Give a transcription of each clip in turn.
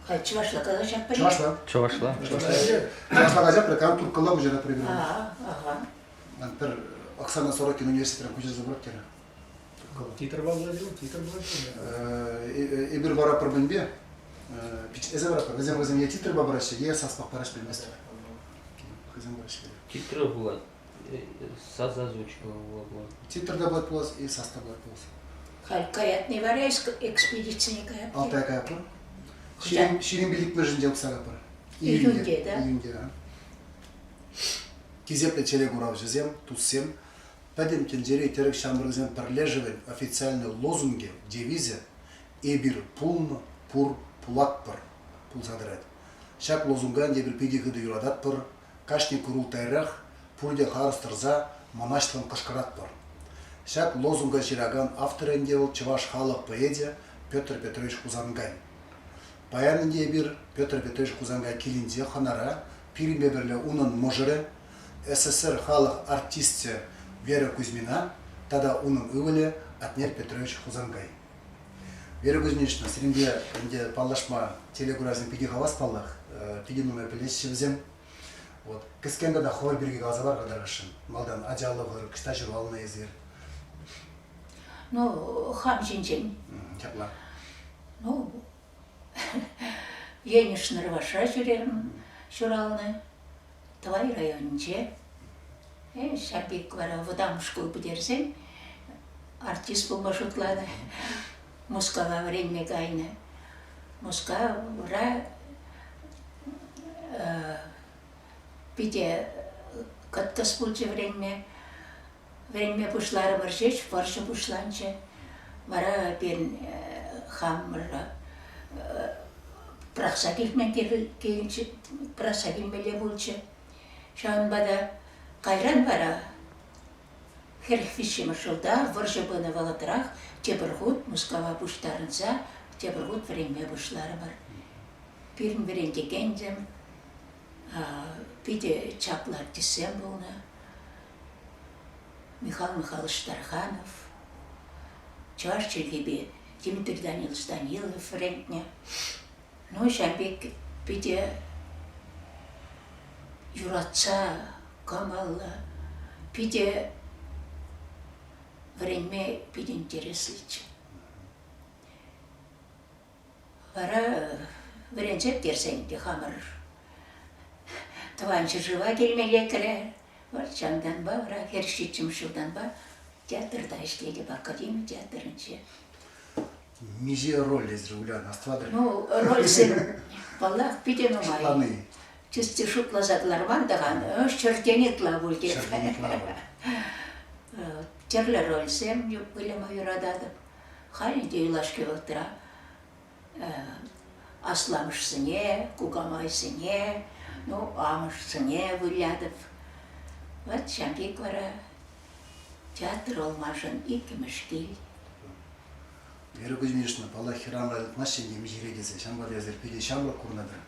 Халь чӑвашла калаҫатпӑр. Чӑвашла. Чӑвашла. Чӑвашла калаҫатпӑр, кам турккӑлла куҫаратпӑр эпир. Ага. Пӗр Оксана Сорокина университетран куҫарса пырать терӗ. Титрпа пулать титр пулать. Эпир вара пӗр мӗнпе эсӗ вара вӗсем вӗсем е титрпа параҫҫӗ, е саспах параҫҫӗ пӗлместӗп. Хӑйсем параҫҫӗ. Титры пулать. Сас озвучка пулать. Титр та пулать пулас, и сас та пулать пулас. Халь каятни вара экспедицине каятни? Алтая каятпӑр. 25-мӗшӗнче тухса кайӑпӑр. Июньте, да? Июньте, да. Хисеплӗ телекуравҫӑсем, туссем, пӗтӗм тӗнчери тӗрӗк ҫамрӑксен пӗрлешӗвӗн официальнӑй лозунгӗ, девизӗ «Эпир пулнӑ, пур, пулатпӑр» пулса тӑрать. Ҫак лозунга эпир питӗ хытӑ юрататпӑр, кашни курултайрах пурте харӑс тӑрса мӑнаҫлӑн кӑшкӑратпӑр. Ҫак лозунга ҫыракан автор ӗнтӗ вӑл чӑваш халӑх поэчӗ Петр Петрович Хусанкай. Паян ӗнтӗ эпир Петр Петрович Хусанкай килӗнче хӑнара пирӗнпе пӗрле унӑн мӑшӑрӗ, СССР халӑх артисчӗ Вера Кузьмина тата унӑн ывӑлӗ Атнер Петрович Хусанкай. Вера Кузьминична, сирӗнпе ӗнтӗ паллашма телекуравсем питӗ хавас паллах, питӗ нумай пӗлеҫҫӗ вӗсем. Вот. Кӗскен тата хӑвӑр пирки каласа пар-ха тархасшӑн. Малтан ачалӑхӑр, ӑҫта ҫуралнӑ эсир? Ну, хам ҫинчен. Ҫапла. Ну, Енӗш Нӑрвашра ҫӳрерӗм, ҫуралнӑ. Тӑвай районӗнче. Ҫав пек вара вӑтам шкул пӗтерсен артист пулма шутланӑ. Мускава вӗренме кайнӑ. Мускавра питӗ кӑткӑс пулчӗ вӗренме. Вӗренме пуҫларӑмӑр ҫеҫ, вӑрҫӑ пуҫланчӗ. Вара пирӗн хамӑра пӑрахса килме пӑрахса килмелле пулчӗ. Ҫавӑнпа та кайран вара 43-мӗш ҫулта вӑрҫӑ пынӑ вӑхӑтрах тепӗр хут Мускава пуҫтарӑнса тепӗр хут вӗренме пуҫларӑмӑр. Пирӗн вӗрентекенсем питӗ чаплӑ артистсем пулнӑ. Михаил Михайлович Тарханов, чӑваш чӗлхипе Дмитрий Данилович Данилов вӗрентнӗ. Ну, ҫав пек питӗ юратса, кӑмӑллӑ, питӗ вӗренме питӗ интереслӗччӗ. Вара вӗренсе пӗтерсен те хамӑр тӑван ҫӗршыва килме лекрӗ. Вӑрҫантанпа вара хӗр ҫиччӗмӗш ҫултанпа театрта ӗҫлетӗп, академи театрӗнче. Миҫе роль эсир вылянӑ, астӑватӑр? Ну, рольсем, паллах, питӗ нумай. Шутлани. Чисти шутласа кӑларман та-ха, ҫӗртен ытла пуль тет. Ҫӗртен ытла пуль. Тӗрлӗ рольсем выляма юрататӑп. Халь ӗнтӗ юлашки вӑхӑтра асламӑшсене, кукамайсене, ну, амӑшсене вылятӑп. Вот ҫав пек вара театр вӑл маншӑн иккӗмӗш кил. Вера Кузьминична, паллах, хӗрарӑмра тытмаҫҫӗ ӗнтӗ миҫере тесе. Ҫавӑнпа та эсир питӗ ҫамрӑк курӑнатӑр.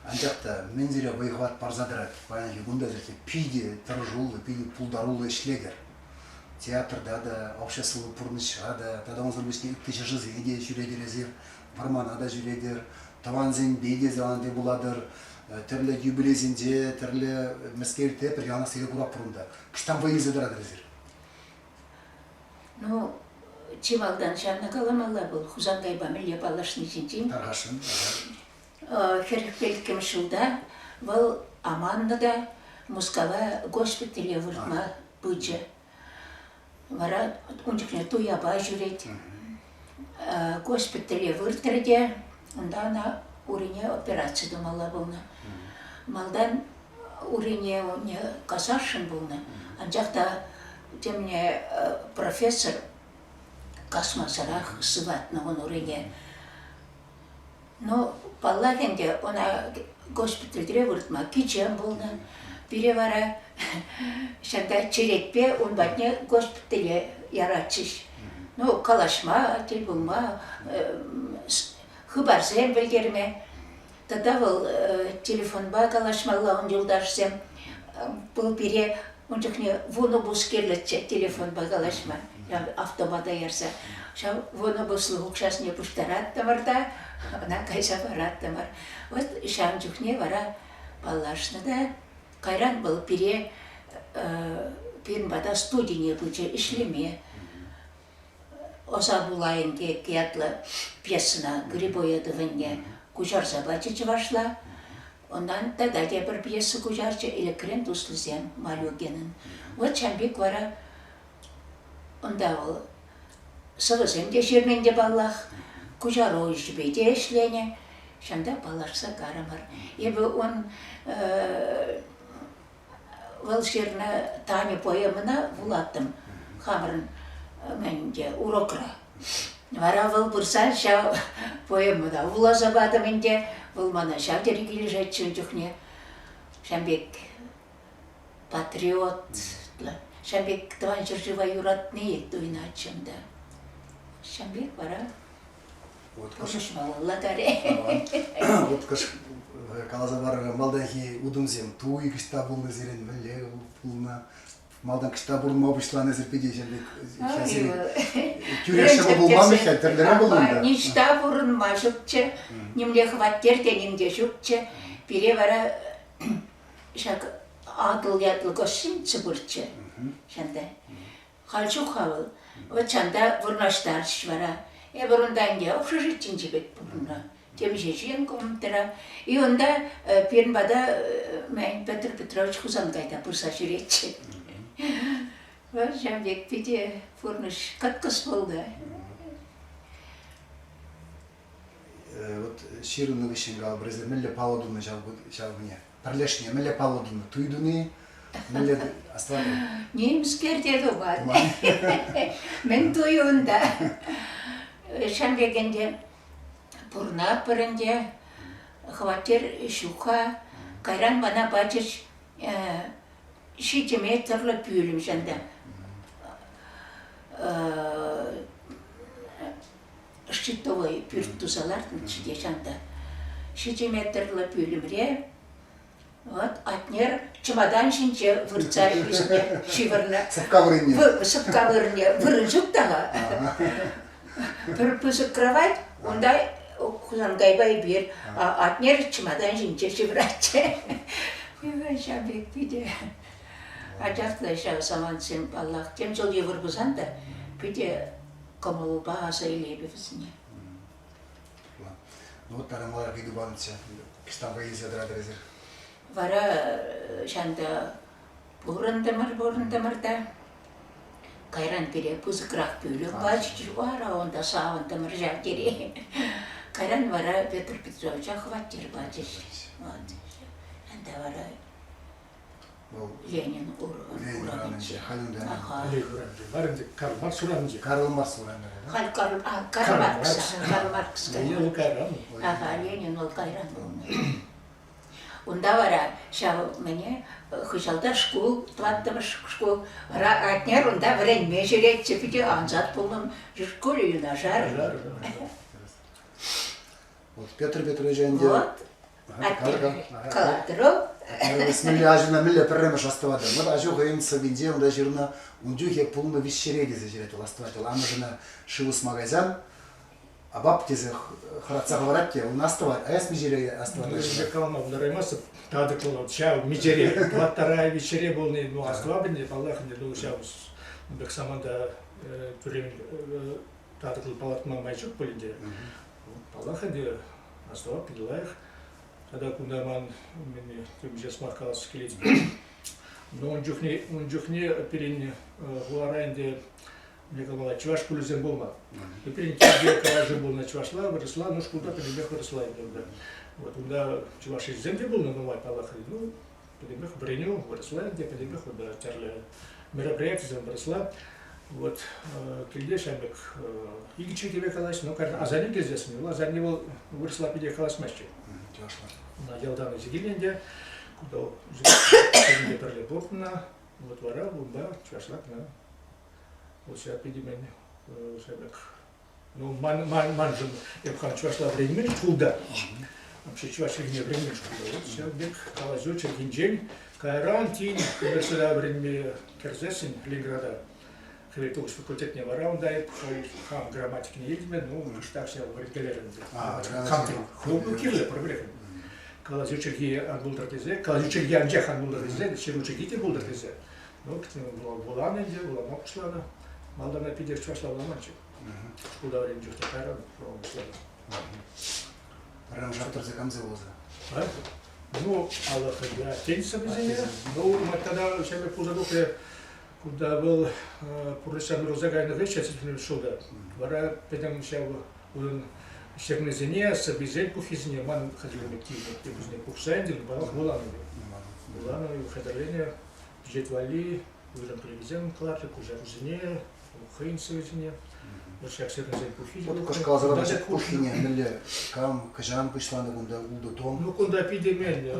Анчах та мӗн сире вӑй-хӑват парса тӑрать? Паянхи кун та эсир питӗ тӑрӑшуллӑ, питӗ пултаруллӑ ӗҫлетӗр. Театрта та, обществӑллӑ пурнӑҫра та, тата унсӑр пуҫне ытти ҫӗршывсене те ҫӳретӗр эсир, вӑрмана та ҫӳретӗр, тӑвансемпе те ялан тӗл пулатӑр, тӗрлӗ юбилейсенче, тӗрлӗ мӗскерте пӗр яланах сире куратпӑр унта. Кӑштах вӑй илсе тӑратӑр эсир. Ну, чи малтан ҫавна каламалла вӑл Хусанкайпа мӗнле паллашни ҫинчен. Тархасшӑн. 45-мӗш ҫулта вӑл аманнӑ та Мускава госпитале выртма пычӗ. Вара ун чухне туяпа ҫӳрет. Госпитале выртрӗ те унта ӑна урине операци тумалла пулнӑ. Малтан урине касасшӑн пулнӑ, анчах та темне профессор касмасӑрах сыватнӑ ун урине. Ну, паллах ӗнтӗ, ӑна госпитальре выртма кичем пулнӑ. Пире вара ҫакна черетпе ун патне госпитале яратчӗҫ. Ну, калаҫма, тӗл пулма, хыпарсем пӗлтерме. Тата вӑл телефонпа калаҫмалла ун юлташсем. Вӑл пире ун чухне 10 пус кирлӗччӗ телефонпа калаҫма. Автобата ярса. Ҫав вунӑ укҫасене пуҫтараттӑмӑр та ӑна кайса параттӑмӑр. Вот ҫавӑн чухне вара паллашнӑ та кайран вӑл пире пирӗн пата студине пычӗ ӗҫлеме. Ӑса пулайӑн тек ятлӑ пьесӑна Грибоедовӑнне куҫарса пачӗ чӑвашла. Унтан тата тепӗр пьеса куҫарчӗ «Ӗлӗкрен туслисем» Малюгинӑн. Вот ҫав пек вара унта вӑл сӑвӑсем те ҫырнӑ ӗнтӗ паллах, куҫару ӗҫӗпе те ӗҫленӗ. Ҫавӑнта паллашса карӑмӑр. Эпӗ ун Вӑл ҫырнӑ Таня поэмӑна вулаттӑм хамӑрӑн ӗнтӗ урокра. Вара вӑл пырса ҫав поэмӑна вуласа патӑм ӗнтӗ. Вӑл мана ҫав тери килӗшетчӗ ун чухне. Ҫавӑн пек патриотлӑ, ҫавӑн пек Тӑван ҫӗршыва юратни туйӑнатчӗ унта. Ҫавӑн пек вара Пурнӑҫмалла каре. Вот каласа парӑр, малтанхи утӑмсем туй кӑҫта пулнӑ сирӗн, мӗнле пулнӑ? Малтан кӑҫта пурӑнма пуҫланӑ эсир питӗ ҫав пек тӳрех ҫӑмӑл пулман-мӗн-ха, тӗрлӗрен пулнӑ унта. Ниҫта пурӑнма ҫукчӗ, нимле хваттер те ним те ҫукчӗ. Пире вара ҫак Атӑл ятлӑ гостиница пурччӗ ҫанта. Халь ҫук-ха вӑл. Вӑт ҫанта вырнаҫтарчӗҫ вара. Эпир унта ӗнтӗ общежитинчи пек пурӑннӑ. Темиҫе ҫын комнатӑра. И унта пирӗн пата Петр Петрович Хусанкай та пырса ҫӳретчӗ. Вӑл ҫав пек питӗ пурнӑҫ кӑткӑс пулнӑ. Вот ҫырӑннӑ хыҫҫӑн калӑпӑр, эсир мӗнле паллӑ тунӑ ҫав ҫавне? Пӗрлешни мӗнле паллӑ тунӑ? Туй туни мӗнле астӑватӑр? Нимскер те туман. Мӗн туй унта? Ҫав пек ӗнтӗ пурӑнатпӑр ӗнтӗ. Хваттер ҫук-ха. Кайран мана пачӗҫ ҫичӗ метрлӑ пӳлӗм ҫанта. Щитовой пӳрт туса лартнӑччӗ те ҫанта. Ҫичӗ метрлӑ пӳлӗмре вот Атнер чӑматан ҫинче выртса ӳснӗ, ҫывӑрнӑ. Сӑпка вырӑнне. Сӑпка вырӑнне. Вырӑн ҫук та-ха. Пӗр пысӑк кровать, унта Хусанкайпа эпир. Атнер чӑматан ҫинче ҫывӑратчӗ. Ҫав пек питӗ Анчах та ҫав самантсем, паллах, тем чул йывӑр пулсан та питӗ кӑмӑлпа аса илетӗп вӗсене. Ну вот тарамаларах ыйту панӑччӗ. Кӑштах вӑй илсе тӑратӑр эсир. Вара ҫанта пурӑнтӑмӑр-пурӑнтӑмӑр та кайран пире пысӑкрах пӳлӗм пачӗҫ. Вара унта савӑнтӑмӑр ҫав тери. Кайран вара Петр Петровича хваттер пачӗҫ. Вот. Ӗнтӗ вара Вӑл Ленин Ленин урамӗнче. Халь унта Бар ӗнтӗ Карл Маркс урамӗнче. Карл Маркс урамӗ. Халь Карл, а, Карл Маркс. Карл Маркс. Ленин вӑл кайран. Ага, Ленин вӑл кайран пулнӑ. Унта вара ҫав мӗне хыҫалта шкул, тӑваттӑмӗш шкул. Вара Атнер унта вӗренме ҫӳретчӗ, питӗ ансат пулнӑ. Шкулӗ юнашар. Вот Петр Петрович ӗнтӗ Вот. Калатӑр. Мӗнле аҫуна мӗнле пӗрремӗш астӑватӑр? Вот аҫу хӑйӗн сӑввинче унта ҫырнӑ ун чухе пулнӑ виҫҫӗре тесе ҫырать вӑл астӑвать. Вӑл амӑшӗне шыв ӑсма кайсан апап тесе хӑратса хӑварать те ун астӑвать. А эс миҫере астӑватӑр? Миҫере калама пултараймастӑп. Татӑклӑ ҫав миҫере тӑваттара виҫҫӗре пулни ну астӑвап ӗнтӗ паллах ӗнтӗ ну ҫав ун пек саманта тӳрремӗн татӑклӑ палӑртма май ҫук пулин те. Паллах ӗнтӗ, астӑвап питӗ лайӑх. Тата кунта ман темиҫе сӑмах калас килет. Но ун чухне, ун чухне пирӗн хулара ӗнтӗ мне калала, чӑваш шкулӗсем пулман. Пирӗн килте калаҫу пулнӑ чӑвашла, вырӑсла, ну шкулта пӗтӗмпех вырӑсла ӗнтӗ унта. Вот унта чӑваш ачисем те пулнӑ нумай, паллах. Ну, пӗтӗмпех вӗренӳ вырӑсла ӗнтӗ, пӗтӗмпех унта тӗрлӗ мероприятисем вырӑсла. Вот килте ҫамрӑк икӗ чӗлхепе калаҫнӑ, ну, асанне килсессӗн, вӑл асанне вӑл вырӑсла питех калаҫмастчӗ. Чӑвашла. Ялтан илсе килнӗ ӗнтӗ, кунта пӗрле пурӑннӑ, вот вара унпа чӑвашла кӑна. Вот ҫав питӗ мӗн ҫамрӑк. Ну, ман, ман, маншӑн эп хам чӑвашла вӗренмен шкулта. Вообще чӑваш чӗлхине вӗренмен шкулта. Вот ҫав пек калаҫу чӗлхинчен кайран тин университета вӗренме кӗрсессӗн Ленинграда. Хӗвелтухӑҫ факультетне вара унта эп хам грамматикине илтӗм, ну, кӑштах ҫав вӗренкелерӗм. Хам ну, кирлӗ пӗр-пӗрех. Калаҫу чӗлхи ан пултӑр тесе, калаҫу чӗлхи анчах ан пултӑр тесе, ҫыру чӗлхи те пултӑр тесе. Ну, вуланӑ ӗнтӗ, вулама пуҫланӑ. Малтан питех чӑвашла вуламанччӗ. Шкулта вӗреннӗ чухне кайран вулама пуҫланӑ. Пӗрремӗш авторсем камсем пулса? Ну, алӑ тенсӗ вӗсене. Ну, тогда ҫемье пулса тухрӗ. Кунта вӑл пурнӑҫран уйрӑлса кайнӑ хыҫҫӑн ҫулта вара пӗтӗм ҫав унӑн ҫырнисене, сӑввисен пуххисене ман хатӗрлеме тивнӗ. Вӗсене пухса ӗнтӗ, паллах, вуланӑ. Вуланӑ, хатӗрленӗ пичет валли уйрӑм кӗнекесем кӑларчӗ, куҫарусене, хӑйӗн сӑввисене. Вот ҫак ҫырнисен пуххи. Вот кӑшкаласа пичет пуххине мӗнле, кам, хӑҫан пуҫланӑ кунта ултӑ том? Ну, кунта питӗ меллӗ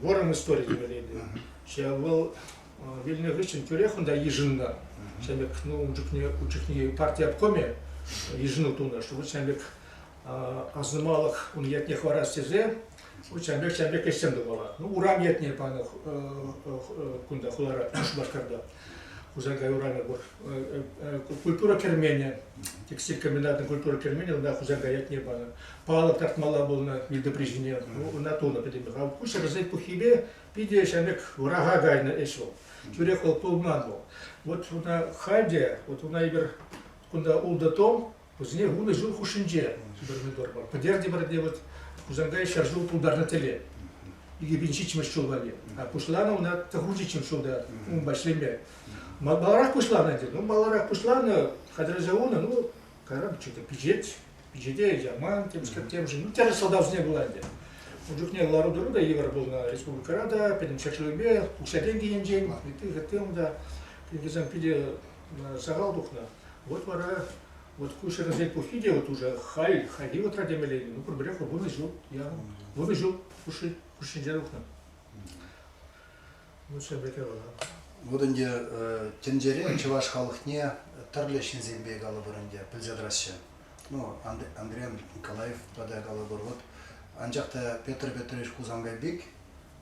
вӑрӑм истори темелле. Ҫав вӑл вилнӗ хыҫҫӑн тӳрех унта йышӑннӑ. Ҫавӑн пек, ну, ун чухне, ун чухне парти обкомӗ йышӑну тунӑ, что вот ҫавӑн пек асӑнмалӑх ун ятне хӑварас тесе вот ҫавӑн пек, ҫавӑн пек ӗҫсем тумалла. Ну, урам ятне панӑ кунта, хулара, Шупашкарта. Хусанкай урамӗ пур. Культура керменӗ, текстиль комбинатӑн культура керменӗ унта Хусанкай ятне панӑ. Палӑк тартмалла пулнӑ вилтӑпри ҫине, ӑна тунӑ пӗтӗмпех. А ку ҫӗрсен пуххипе Питӗ ҫав пек вӑраха кайнӑ ӗҫ вӑл. Тӳрех вӑл пулман вӑл. Вот уна халь те, вот уна эпир кунта ултӑ том, вӗсене вунӑ ҫул хушшинче супермонитор пар. Пӗтертӗмӗр те вот Хусанкай ҫӗршыв пултарнӑ тӗле. 2007 ҫул валли. А пуҫланӑ уна 97 ҫулта унпа ӗҫлеме. Маларах пуҫланӑ ӗнтӗ. Ну, маларах пуҫланӑ, хатӗрлесе хунӑ, ну, кайран что-то пичет, пичете яман, темскер темшӗн, ну, тӗрлӗ сӑлтавсене пула ӗнтӗ. Ун чухне лару-тӑру та йывӑр пулнӑ республикӑра та, пӗтӗм ҫӗршывӗпе, укҫа-тенкӗ енчен, ытти ытти унта кӗнекесем питӗ сахал тухнӑ. Вот вара вот ку ҫӗрӗсен пуххи те вот уже халь, хальхи вӑхӑтра темелле, ну, пурпӗрех вунӑ ҫул, вунӑ ҫул хушши, хушшинче тухнӑ. Ну, ҫав пек Вот ӗнтӗ тӗнчере чӑваш халӑхне тӗрлӗ ҫынсемпе калӑпӑр ӗнтӗ, пӗлсе тӑраҫҫӗ. Ну, Андриян Николаев та калӑпӑр. Вот анчах та Петр Петрович Хусанкай пек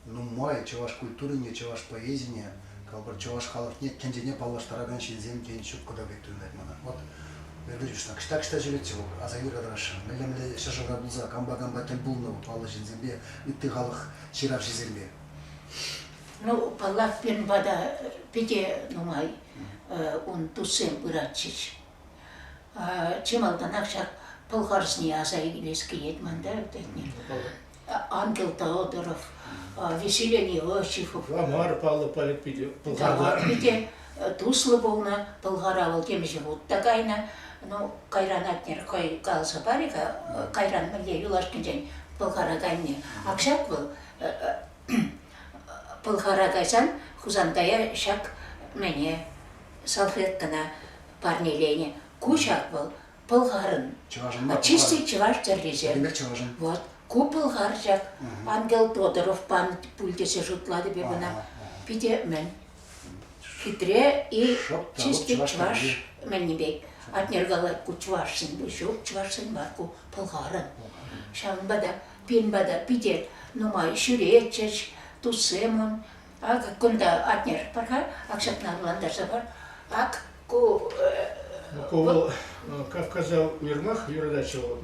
нумай чӑваш культурине, чӑваш поэзине, калӑпӑр, чӑваш халӑхне тӗнчене паллаштаракан ҫынсем тен ҫук та пек туйӑнать мана. Вот Вербич кӑҫта-кӑҫта ҫӳретчӗ вӑл, аса илсе тӑрасшӑн. Мӗнле-мӗнле ҫӗршывра пулса кампа-кампа тӗл пулнӑ вӑл паллӑ ҫынсемпе, ытти халӑх ҫыравҫисемпе. Ну, паллах, пирӗн пата питӗ нумай ун туссем пыратчӗҫ. Чи малтанах ҫак пӑлхарсене аса илес килет ман та, Ангел Теодоров, Василий Иосифов. Ламар паллӑ поэт питӗ пӑлхарла. Питӗ туслӑ пулнӑ, Пӑлхара вӑл темиҫе хут та кайнӑ. Ну, кайран атнер хӑй каласа парӗ-ха, кайран мӗнле юлашкинчен Пӑлхара кайни. Ак ҫак вӑл Пӑлхара кайсан Хусанкая ҫак мӗне салфеткӑна парнеленӗ. Ку ҫак вӑл пӑлхарӑн. Чӑвашӑн мар, Чистый чӑваш тӗррисем. Пӗтӗмпех чӑвашӑн. Вот. Ку пӑлхар ҫак Ангел Тодоров пан пуль тесе шутлатӑп эп ӑна. Питӗ мӗн хитре и чистый чӑваш мӗнни пек. Атнер калать, ку чӑвашсен ҫук, чӑвашсен мар, ку пӑлхарӑн. Ҫавӑнпа та пирӗн пата питӗ нумай ҫӳретчӗҫ, туссем ун. Акӑ кунта Атнер пар-ха, ак ҫакна ӑнлантарса пар. Ак ку... Ку вӑл Кавказа уйрӑмах юрататчӗ вӑл.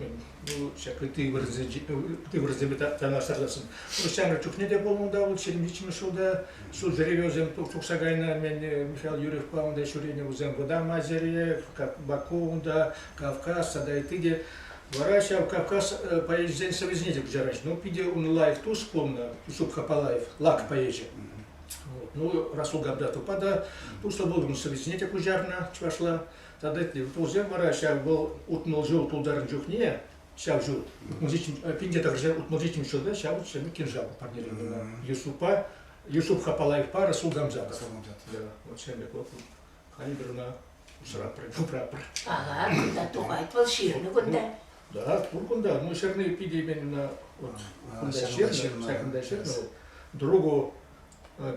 Ну, ҫак ытти ытти вырӑнсемпе танлаштарсассӑн. Ҫамрӑк чухне те пулнӑ унта, вӑл 27-мӗш ҫулта ҫул ҫӳревӗсем тухса кайнӑ мен Михаил Юрьевпа унта ҫӳренӗ вӗсем Вӑтам Азире, Баку унта, Кавказ тата ытти те. Вара ҫав Кавказ поэчӗсен сӑввисене те куҫараҫҫӗ. Ну, питӗ ун лайӑх тус пулнӑ Юсуп Хапалаев, лак поэчӗ. Ну, Расул Габдатовпа та туслӑ пулнӑ, сӑввисене те куҫарнӑ чӑвашла. Тата тусем вара ҫав вӑл 60 ҫул тултарнӑ чухне, ҫав ҫул, 1967 ҫулта ҫав ҫӗнӗ кинжал парнеленӗ ӑна. Юсупа, Юсуп Хапалаевпа Расул Гамзатов. Да, вот ҫавӑн пек вот. Халь эпир ӑна усраппӑр, упраппӑр. Ага, кунта тухать вӑл ҫырнӑ кунта. Да, пур кунта. Ну, ҫырни питӗ именно вот кунта ҫырнӑ, ҫакӑнта ҫырнӑ вӑл. Другу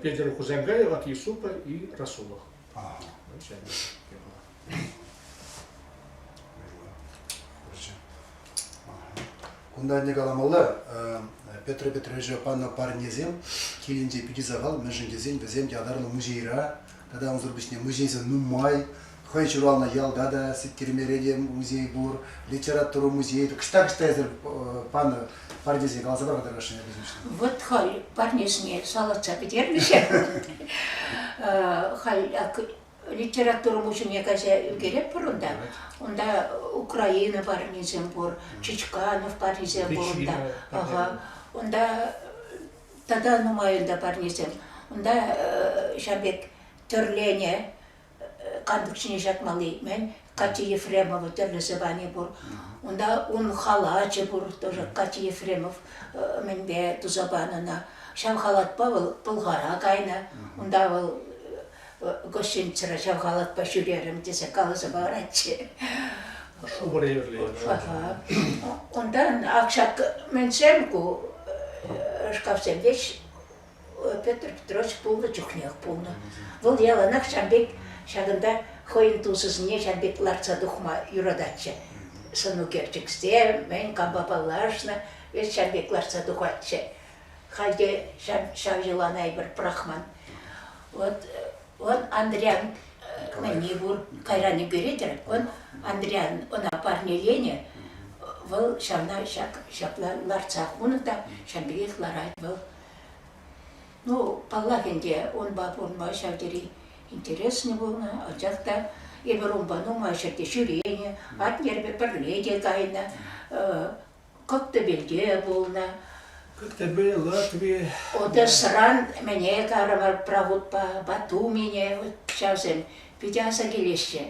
Петӗр Хусанкаева от Юсупа и Расула. Кунта ӗнтӗ каламалла, Петр Петровича панӑ парнесем килӗнче питӗ сахал, мӗншӗн тесен вӗсем ятарлӑ музейра. Тата унсӑр пуҫне музейсем нумай. Хӑй ҫуралнӑ ялта та Сиктермере те музей пур, литература музейӗ. Кӑштах-кӑштах эсир панӑ парнесене каласа пар-ха тӑрӑшнӑ Вот халь парнесене салатса пӗтернӗ-ҫав. Халь литература музейне кайса ӳкеретпӗр унта. Унта Украина парнисем пур, Чичканов парнисем пур унта. Ага. Унта тата нумай унта парнесем. Унта ҫав пек тӗрленӗ кантӑк ҫине ҫакмалли мӗн Катя Ефремова тӗрлесе пани пур. Унта ун халачӗ пур тоже Катя Ефремов мӗнпе туса панӑ ӑна. Ҫав халатпа вӑл Пӑлхара кайнӑ. Унта вӑл гостиницӑра ҫав халатпа ҫӳрерӗм тесе каласа паратчӗ. Шупӑр евӗрлӗ. Унтан ак ҫак мӗнсем ку шкафсем веҫ Петр Петрович пулнӑ чухнех пулнӑ. Вӑл яланах ҫав пек ҫакӑнта хӑйӗн тусӗсене ҫав пек лартса тухма юрататчӗ. Сӑнӳкерчӗксем, мӗн кампа паллашнӑ, веҫ ҫав пек лартса тухатчӗ. Халь те ҫав йӑлана эпир пӑрахман. Вот он Андрян мӗнни пур, кайран ӳкеретӗр, он Андрян ӑна парнеленӗ, вӑл ҫавна ҫак ҫапла лартса хунӑ та ҫав пекех ларать вӑл. Ну, паллах ӗнтӗ, унпа пурӑнма ҫав тери интереслӗ пулнӑ, анчах та эпир унпа нумай ҫӗрте ҫӳренӗ, Атнерпе пӗрле те кайнӑ, Коктебельте пулнӑ. Коктебель, Латви. Одессӑран мӗне карӑмӑр правутпа, Батумине ҫавсем питӗ аса килеҫҫӗ.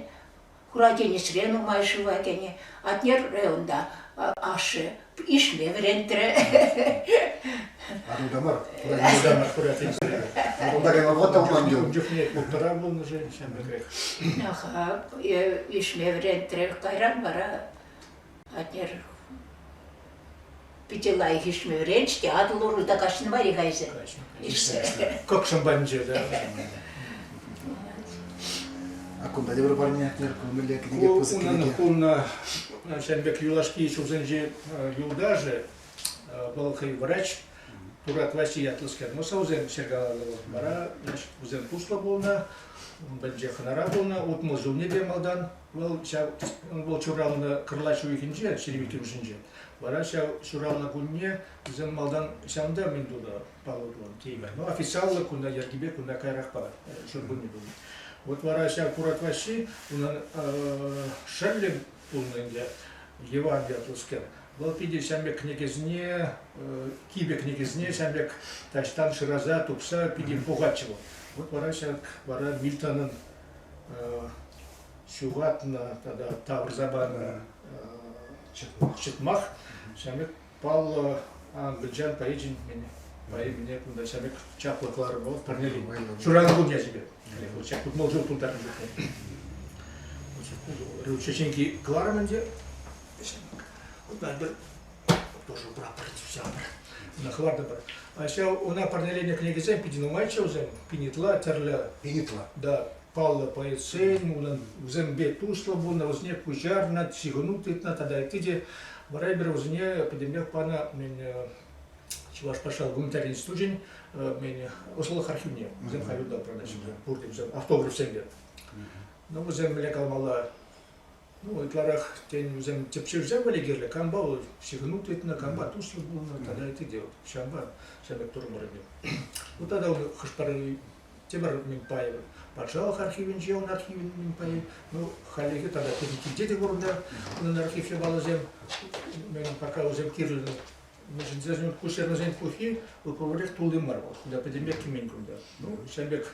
Хура тинӗсре нумай шыва кӗнӗ. Атнер унта ашшӗ ишме вӗрентрӗ. Атӑлта мар, Хура тинӗсре. Атӑлта кайма вӑхӑт та пулман Ун чухне улттӑра пулнӑ-ши ҫамрӑкрех. Аха, ишме вӗрентрӗ. Кайран вара Атнер питӗ лайӑх ишме вӗренчӗ те Атӑл урлӑ та каҫнӑ мар-и кайса. Кӑкшӑм патӗнче, да. А кунта тепӗр парне кӳмелле кӗнеке пысӑк кӗнеке. Унӑн ҫавӑн пек юлашки ҫулсенчи юлташӗ, вӑл хӑй врач, Турат Ваҫҫи ятлӑскер. Ну, савсем ҫыркаланӑ вӑл. Вара, значит, вӗсем туслӑ пулнӑ, ун патӗнче хӑнара пулнӑ, 60 ҫулне те малтан вӑл ҫав вӑл ҫуралнӑ кӑрлач уйӑхӗнче, 22-мӗшӗнче. Вара ҫав ҫуралнӑ кунне вӗсем малтан ҫавӑнта мӗн тунӑ, паллӑ тунӑ теймӗр. Ну, официаллӑ кунта йӗркипе кунта каярахпа ҫуркунне тунӑ. Вот вара ҫав Курат Ваҫҫи унӑн шӑллӗ пулнӑ ӗнтӗ, Иван ятлӑскер. Вӑл питӗ ҫам пек кӗнекесене, кипӗ кӗнекесене ҫам пек таҫтан шыраса тупса питӗ пухатчӗ вӑл. Вот вара ҫак вара Мильтонӑн ҫухатнӑ тата тавӑрса панӑ чӑтмах. Ҫамрӑк паллӑ англичан поэчӗн поэмине кунта ҫамрӑк чаплӑ кӑларӑм вӑл парнелен. Ҫуралнӑ кун ячӗпе. Ҫак 60 ҫул тултарнӑ чухне. Чеченки кӑларӑм ӗнтӗ. Вот тоже прапор ҫапӑр. Ӑна хӑвартӑмӑр. А ҫав ӑна парнеленӗ кӗнекесем питӗ нумайччӗ вӗсем. Пинитла тӗрлӗ. Пинитла. Да, паллӑ поэтсен, унӑн вӗсемпе туслӑ пулнӑ, вӗсене куҫарнӑ, ҫыхӑну тытнӑ тата ытти те. Вара эпир вӗсене пӗтӗмпех панӑ мӗн Чӑваш патшалӑх гуманитари институчӗн мӗн ӑслӑлӑх архивне. Вӗсем халь унта упранаҫҫӗ. Пурте вӗсем автографсемпе. Ну, вӗсем мӗнле каламалла, ну, ытларах, тен, вӗсем тӗпчевсем валли кирлӗ. Кампа вӑл ҫыхӑну тытнӑ, кампа туслӑ пулнӑ тата ытти те. Ҫавӑнпа ҫав пек турӑмӑр ӗнтӗ. Ну, тата хӑш-пӗр тепӗр мӗн пайӗ патшалӑх архивӗнче ун архивӗн мӗн пайӗ. Ну, хальлӗхе тата пирӗн килте те пур унта унӑн архив япаласем. Мӗн пока вӗсем кирлӗ. Мӗншӗн тесен ку ҫырнӑсен пуххи вӑл пурпӗрех тулли мар вӑл. Кунта пӗтӗмпех кӗмен кунта. Ну, ҫавӑн пек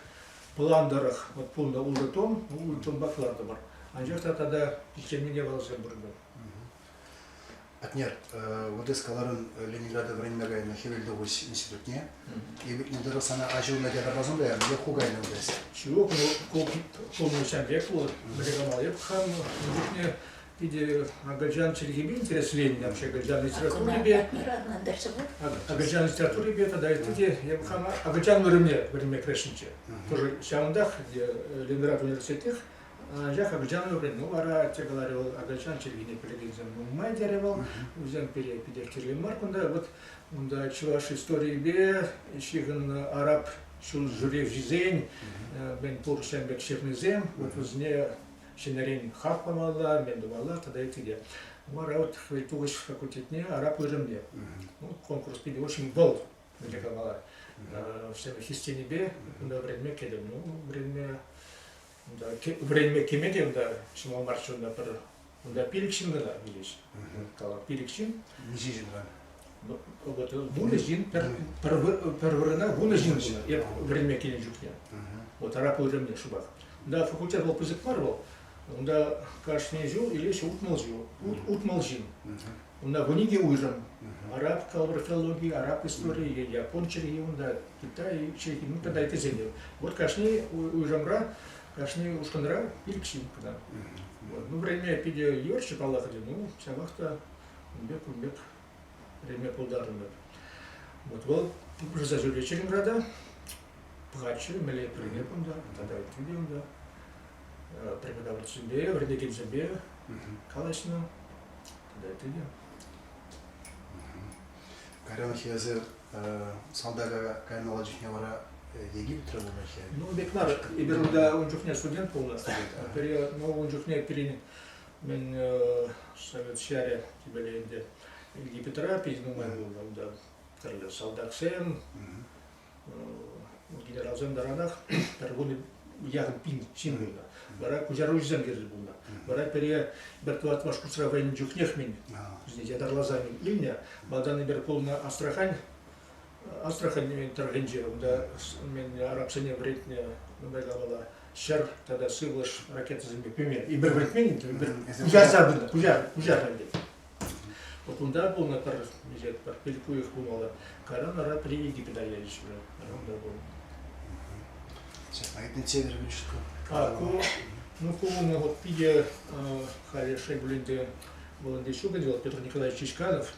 план тӑрӑх вот пулнӑ ултӑ том, ну, ултӑ томпа кӑлартӑмӑр. Анчах та тата пиччемен япаласем пур унта. Атнер, вот эс каларӑн Ленинграда вӗренме кайнӑ Хӗвелтухӑҫ институтне. Эпир тӑрӑх сана аҫу ятарласан та янӑ, е ху кайнӑ унта эс? Ҫук, ну, ку ҫам пек пул. Мӗнле калама, эп хам ун чухне питӗ акӑлчан чӗлхипе интересленнӗ, вообще акӑлчан литературипе. Акӑлчан литературипе тата ытти те эп хама акӑлчан вырӑнне вӗренме кӗрешнӗччӗ. Тоже ҫавӑнтах Ленинград университетех Анчах акӑлчан вӗреннӗ. Ну вара атте каларӗ вӑл акӑлчан чӗлхине пӗлекенсем нумай терӗ вӑл. Вӗсем пире питех кирлӗ мар кунта. Вот. Унта чӑваш историйӗпе ҫыхӑннӑ араб ҫулҫӳревҫисен мӗн пур ҫавӑн пек ҫырнисем, вот вӗсене ҫӗнӗрен хак памалла, мӗн тумалла тата ытти те. Вара вот Тухӑҫ факультетне араб уйрӑмне. Ну, конкурс питӗ очень вӑл, мӗнле каламалла, всем хистенипе унта вӗренме кӗтӗм. Ну, вӗренме унта вӗренме кӗме те унта ҫӑмӑл марччӗ унта пӗр унта 5 ҫын кӑна вилӗҫ. Калав 5 ҫын. Миҫе ҫынран? Вот 10 ҫын пӗр вырӑна 10 ҫын пулнӑ. Эп вӗренме килнӗ чухне. Вот араб уйрӑмне шӑпах. Унта факультет вӑл пысӑк мар вӑл. Унта кашни ҫул илеҫҫӗ 60 ҫул, 60 ҫын. Унта 12 уйрӑм. Араб калорфилологи, араб историйӗ, япон чӗлхи унта, китай чӗлхи, ну тата ыттисем те. Вот кашни уйрӑмра, кашни ушкӑнра 5 ҫын кӑна. Вот. Ну, вӗренме питӗ йывӑрччӗ, паллах ӗнтӗ, ну, ҫапах та ун пек, ун пек вӗренме пултартӑмӑр. Вот вӑл пырса ҫӳретчӗ Ленинграда, пӑхатчӗ, мӗнле вӗренеп унта, тата ытти те унта. Преподавательсемпе, вӗрентекенсемпе калаҫнӑ. Тата ытти те. Кайран эсӗ салтака каймалла чухне вара Египетре пулнӑ Ну, пек мар. Эпир унта ун чухне студент пулнӑ. Пире, ну, ун чухне пирӗн мӗн Совет ҫарӗ темелле ӗнтӗ Египетра питӗ нумай пулнӑ унта тӗрлӗ салтаксем, генералсем таранах пӗр кун яхӑн пин ҫын пулнӑ. Вара куҫаруҫӑсем кирлӗ пулнӑ. Вара пире пӗр тӑваттӑмӗш курсра вӗреннӗ чухнех мӗн ятарласа илнӗ. Малтан эпир пулнӑ Астрахань Астрахань тӑрӑхӗнче унта мен арабсене вӗрентнӗ нумай калала ҫӗр тата сывлӑш ракетӑсемпе пеме. Эпир вӗрентмен ӗнтӗ, эпир куҫарса пынӑ, куҫарнӑ ӗнтӗ. Вот унта пулнӑ пӗр миҫе пӗр 5 уйӑх пулмалла. Кайран вара пире Египета ячӗҫ уже. Унта пулнӑ. Ҫакна север вышка. А, ку, ну, ку унӑн вот питӗ халӗ шел пулин те вӑл ӗнтӗ ҫук ӗнтӗ вӑл Петр Николаевич Чичканов.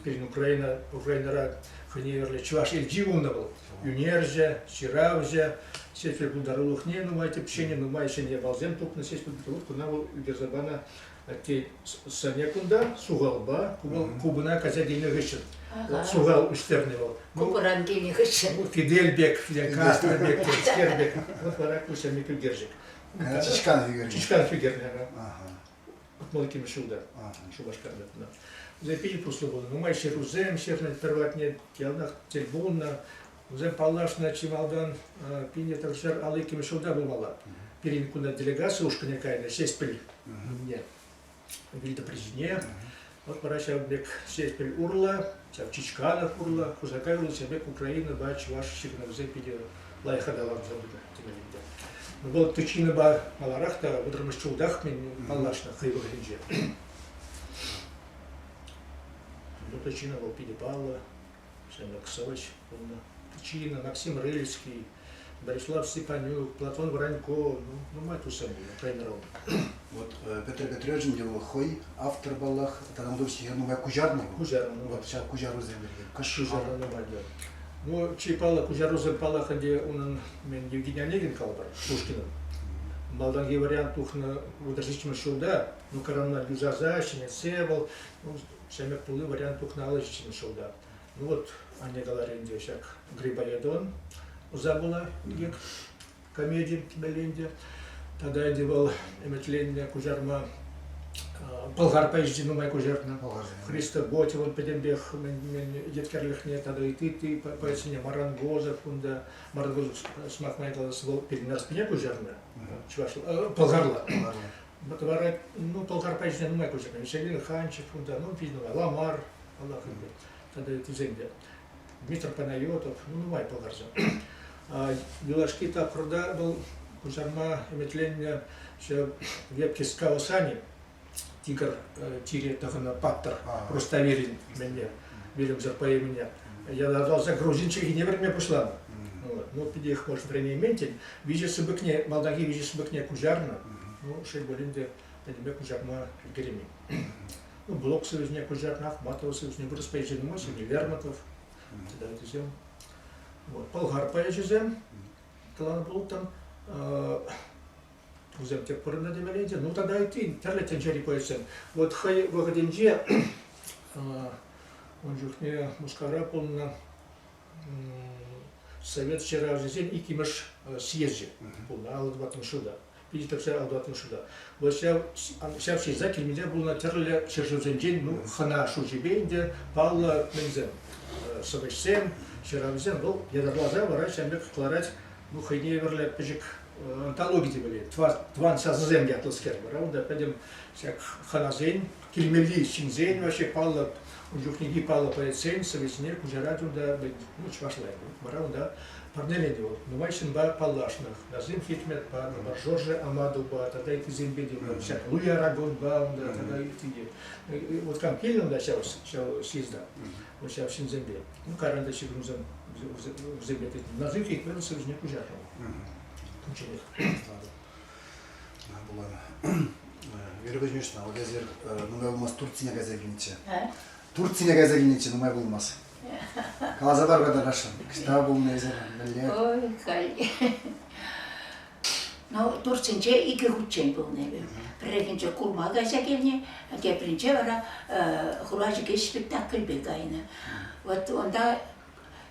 Пирӗн Украина, Украинӑра хӑйне евӗрлӗ чӑваш элчи пулнӑ вӑл. Ӳнерҫӗ, ҫыравҫӑ, Ҫеҫпӗл пултарулӑхне нумай тӗпченӗ, нумай ҫӗнӗ япаласем тупнӑ Ҫеҫпӗл куна вӑл ӳкерсе панӑ Атте сӑнӗ кунта сухалпа, Кубӑна кайса килнӗ хыҫҫӑн. Сухал ӳстернӗ вӑл. Кубӑран килнӗ хыҫҫӑн. Фидель пек, Фидель Кастро пек, темскер пек. Вот вара ку ҫемье ӳкерчӗк. Чичканов ӳкернӗ. Чичканов ӳкернӗ. 62-мӗш ҫулта Шупашкарта. Вӗсем питӗ туслӑ пулнӑ. Нумай ҫырусем ҫырнӑ пӗр патне яланах тӗл пулнӑ. Вӗсем паллашнӑ чи малтан 1952 ҫулта пулмалла. Пирӗн кунта делегаци ушкӑнӗ кайнӑ Ҫеҫпӗл умне, вилтӑпри ҫине. Вот вара ҫавӑн пек Ҫеҫпӗл урлӑ, ҫав Чичканов урлӑ, Хусакай урлӑ ҫавӑн пек Украинӑпа чӑваш ҫыхӑнӑвӗсем питӗ лайӑх аталанса пынӑ темелле ӗнтӗ. Вӑл Тычинӑпа маларах та 30-мӗш ҫултах мен паллашнӑ хӑй вӑхӑтӗнче. Ну, Тычина вӑл питӗ паллӑ. Ҫамрӑк сӑвӑҫ пулнӑ. Тычина, Максим Рыльский, Борислав Степанюк, Платон Воронько, ну, нумай туссем пулнӑ тренером. Вот Петр Петрович ӗнтӗ вӑл хӑй автор паллах, тата унта нумай куҫарнӑ вӑл. Куҫарнӑ. Вот ҫав куҫарусем пирки. Куҫарнӑ нумай, да. Ну, чи паллӑ куҫарусем паллах ӗнтӗ унӑн мен Евгений Онегин калӑпӑр, Пушкинӑн. Малтанхи вариант тухнӑ 37-мӗш ҫулта, ну, коронна юсаса, ҫӗнетсе вӑл, ну, Ҫамрӑк тулли вариант тухнӑ 57 ҫулта. Ну вот, анне каларӗ ӗнтӗ ҫак Грибоедовӑн Забыла инкек комеди темелле ӗнтӗ. Тата ӗнтӗ вӑл ӗмӗтленнӗ куҫарма Пӑлхар поэзийӗ нумай куҫарнӑ. Христа Ботевӑн пӗтӗмпех еткерлӗхне тата ытти поэтсене Марангозов унта Марангозов сӑмах май калас вӑл пирӗн Нарспине куҫарнӑ чӑваш пӑлхарла. Вара, ну, пӑлхарпа ӗҫне нумай куҫарнӑ. Веселин Ханчев унта, ну, питӗ нумай. Ламар, паллах ӗнтӗ, тата ыттисем те. Дмитрий Панайотов, ну, нумай пӑлхарсем. Юлашки тапхӑрта вӑл куҫарма ӗмӗтленнӗ ҫав Вепки Скалосани, тигр тире тӑхӑннӑ паттӑр Руставерин мӗнне, вилӗмсӗр поэмине ятарласа грузин чӗлхине вӗренме пуҫланӑ. Ну, питех, может, вӗренеймен тен. Виҫӗ сыпӑкне, малтанхи виҫӗ сыпӑкне куҫарнӑ. Ну, шел пулин те, пӗтӗмпе куҫарма ӗлкӗреймен. Ну, Блок союзне куҫарнӑ, Ахматова союзне, вырӑс поэчӗ нумай, Сергей Лермонтов, тата ыттисем. Вот, пӑлхар поэчӗсем каланӑ пулӑттӑм. Вӗсем тӗп вырӑнта темелле ӗнтӗ. Ну, тата ытти тӗрлӗ тӗнчери поэтсем. Вот хӑй вӑхӑтӗнче Ун чухне Мускавра пулнӑ Совет ҫыравҫисен иккӗмӗш съезчӗ пулнӑ, 54 ҫулта. 1954 ҫулта. Вот ҫав, ҫав съезда килмелле пулнӑ тӗрлӗ ҫӗршывсенчен, ну, хӑна шучӗпе ӗнтӗ паллӑ мӗнсем, сӑвӑҫсем, ҫыравҫӑсем. Вӑл ятарласа вара ҫавӑн пек кӑларать, ну, хӑйне евӗрлӗ пӗчӗк антологи темелле, тӑван сасӑсем ятлӑскер. Вара унта пӗтӗм ҫак хӑнасен, килмелли ҫынсен вообще паллӑ, ун чухнехи паллӑ поэтсен сӑввисене куҫарать унта, ну, чӑвашла вара унта парнеленӗ вӑл. Нумай ҫынпа паллашнӑ. Назым Хикметпа, Жорже Амадупа тата ыттисемпе те ҫак Луи Арагонпа унта тата ытти те. Вот кам килнӗ унта ҫав, ҫав съезда, вот ҫав ҫынсемпе. Ну, кайран та ҫыхӑнусем вӗсемпе тытнӑ. Назым Хикметӑн сӑввисене куҫарнӑ вӑл. Унчченех. Булан. Вера Кузьминична, вот эсир нумай пулмасть Турцине кайса килнӗччӗ. Турцине кайса килнӗччӗ нумай пулмасть. Каласа пар-ха тархасшӑн. Ӑҫта пулнӑ эсир, мӗнле? Ой, халь. Ну, Турцинче икӗ хутчен пулнӑ эпӗ. Пӗррехинче курма кайса килнӗ, тепринче вара Хура чӗкеҫ спектакльпе кайнӑ. Вот унта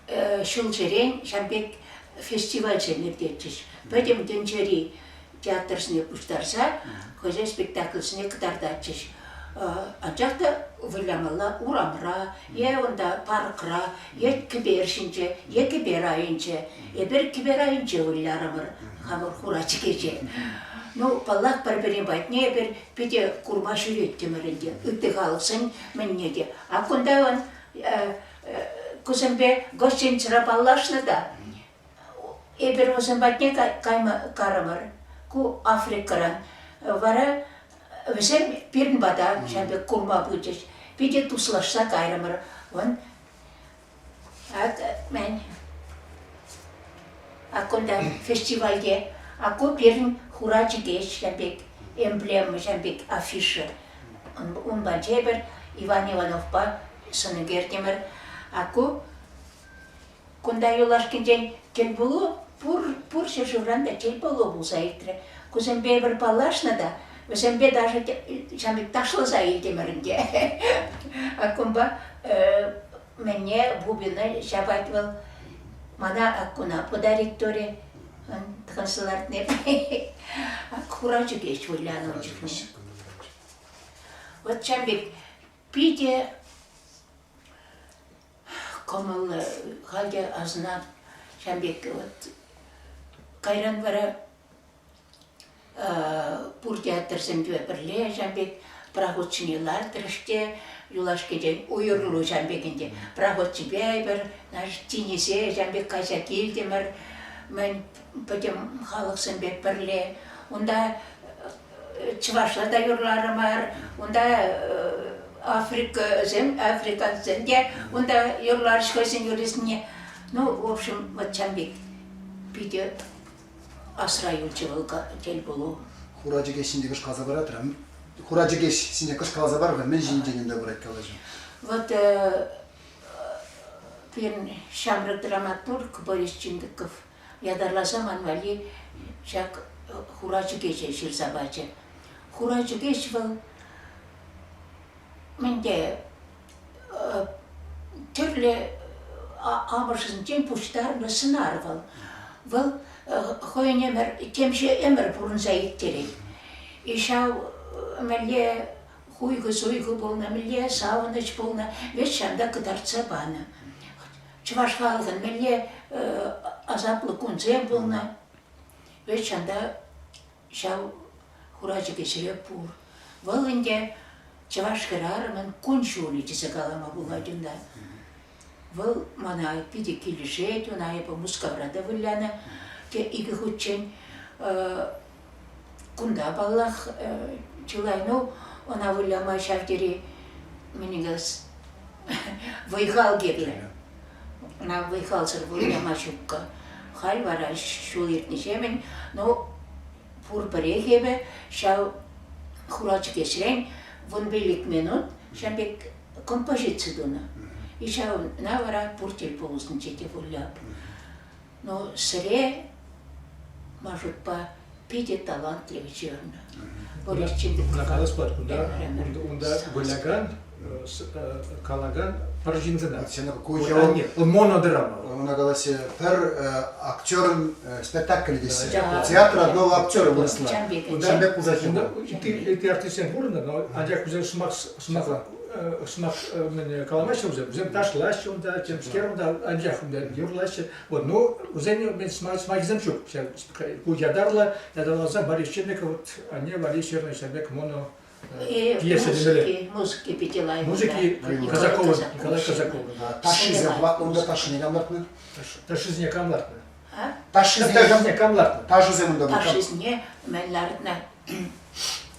ҫулсерен ҫав пек фестивальсем иртетчӗҫ. Пӗтӗм тӗнчери театрсене пуҫтарса хӑйсен спектакльсене кӑтартатчӗҫ. Анчах та вылямалла урамра е унта паркра, е кӗпер ҫинче, е кӗпер айӗнче. Эпир кӗпер айӗнче вылярӑмӑр хамӑр хура чӗкеҫе. Ну, паллах, пӗр-пӗрин патне эпир питӗ курма ҫӳреттӗмӗр ӗнтӗ, ытти халӑхсен мӗнне те. А кунта он кусемпе гостиницӑра паллашнӑ та эпир вӗсем патне кайма карӑмӑр. Ку Африкӑран. Вара вӗсем пирӗн пата ҫав пек курма пычӗҫ. Питӗ туслашса кайрӑмӑр. Вон ак мӗн а кунта фестивальте а ку пирӗн хура чӗкеҫ ҫав пек эмблема ҫав пек афиша. Ун патне эпир Иван Ивановпа сӑн ӳкертӗмӗр. А ку кунта юлашкинчен тӗлпулу пур, пур ҫӗршывран та тӗлпулу пулса иртрӗ. Кусемпе эпир паллашнӑ та, вӗсемпе даже ҫав пек ташласа илтӗмӗр ӗнтӗ. А кунпа мӗнне бубина ҫапать вӑл. Мана аккуна подарить турӗ. Тӑхӑнса лартни. Хура чӗкеҫ вылянӑ ун чухне. Вот ҫав пек питӗ кӑмӑллӑ, халь те асӑна ҫав пек вот. Кайран вара пур театрсемпе пӗрле ҫав пек проход ҫине лартрӗҫ те юлашкинчен уйрӑлу ҫав пек ӗнтӗ. Проход ҫипе эпир наш тинӗсе ҫав пек кайса килтӗмӗр. Мӗн пӗтӗм халӑхсемпе пӗрле. Унта чӑвашла та юрларӑмӑр, унта Африкӑсем, африкансем те унта юрларӗҫ хӑйсен юррисене. Ну, в общем, вот ҫав пек питӗ асра юлчӗ вӑл тӗлпулу. Хура чӗкеҫ ҫинче кӑшкаласа паратӑр. Хура чӗкеҫ ҫине кӑшкаласа пар-ха, мӗн ҫинчен унта пырать калаҫу? Вот пирӗн ҫамрӑк драматург Борис Чиндыков ятарласа ман валли ҫак Хура чӗкеҫе ҫырса пачӗ. Хура чӗкеҫ вӑл мӗнте тӗрлӗ амӑшӗнчен пуҫтарнӑ сӑнар вӑл. Вӑл хӑйӗн ӗмӗр, темиҫе ӗмӗр пурӑнса ирттерет. И ҫав мӗнле хуйхӑ-суйхӑ пулнӑ, мӗнле савӑнӑҫ пулнӑ, веҫ ҫавна кӑтартса панӑ. Чӑваш халӑхӗн мӗнле асаплӑ кунсем пулнӑ, веҫ ҫавна ҫав хура чӗкеҫре пур. Вӑл ӗнтӗ чӑваш хӗрарӑмӗн кун-ҫулӗ тесе калама пулать унта. Вӑл мана питӗ килӗшет, ӑна эпӗ Мускавра та вылянӑ те икӗ хутчен. Кунта, паллах, чылай, ну, ӑна выляма ҫав тери мӗн калас, вӑй-хал кирлӗ. Ӑна вӑй-халсӑр выляма ҫуккӑ. Халь вара ҫул иртнӗҫемӗн, ну, пурпӗрех эпӗ ҫав Хура чӗкеҫрен 15 минут ҫав пек композици тунӑ. И ҫавна вара пур тӗлпулусенче те выляп. Но сӗре маршрутпа питӗ талантливый ҫырнӑ. Борис Калас пулать, кунта, унта вылякан. калакан пӗр ҫын кӑна. Ку монодрама. Ӑна калаҫҫӗ пӗр актерӑн спектакль теҫҫӗ. Театр одного актера вырӑсла. Чан пек пулса ҫитнӗ. Ытти артистсем пурӑннӑ, но анчах вӗсем сӑмах сӑмах сӑмах мӗн каламаҫҫӗ вӗсем. Вӗсем ташлаҫҫӗ унта, темскер унта, анчах унта юрлаҫҫӗ. Вот, ну, вӗсен сӑмахӗсем ҫук. Ку ятарлӑ, ятарласа Борис Черников вот анне валли ҫырнӑ ҫав пек моно пьеса темелле. Музыки питӗ лайӑх. Музыки Казакова, Николай Казаков. Ташшисем унта ташшине кам лартнӑ? Ташшисене кам лартнӑ? Ташшисене кам лартнӑ? Ташӑсем унта Ташшисене мӗн лартнӑ?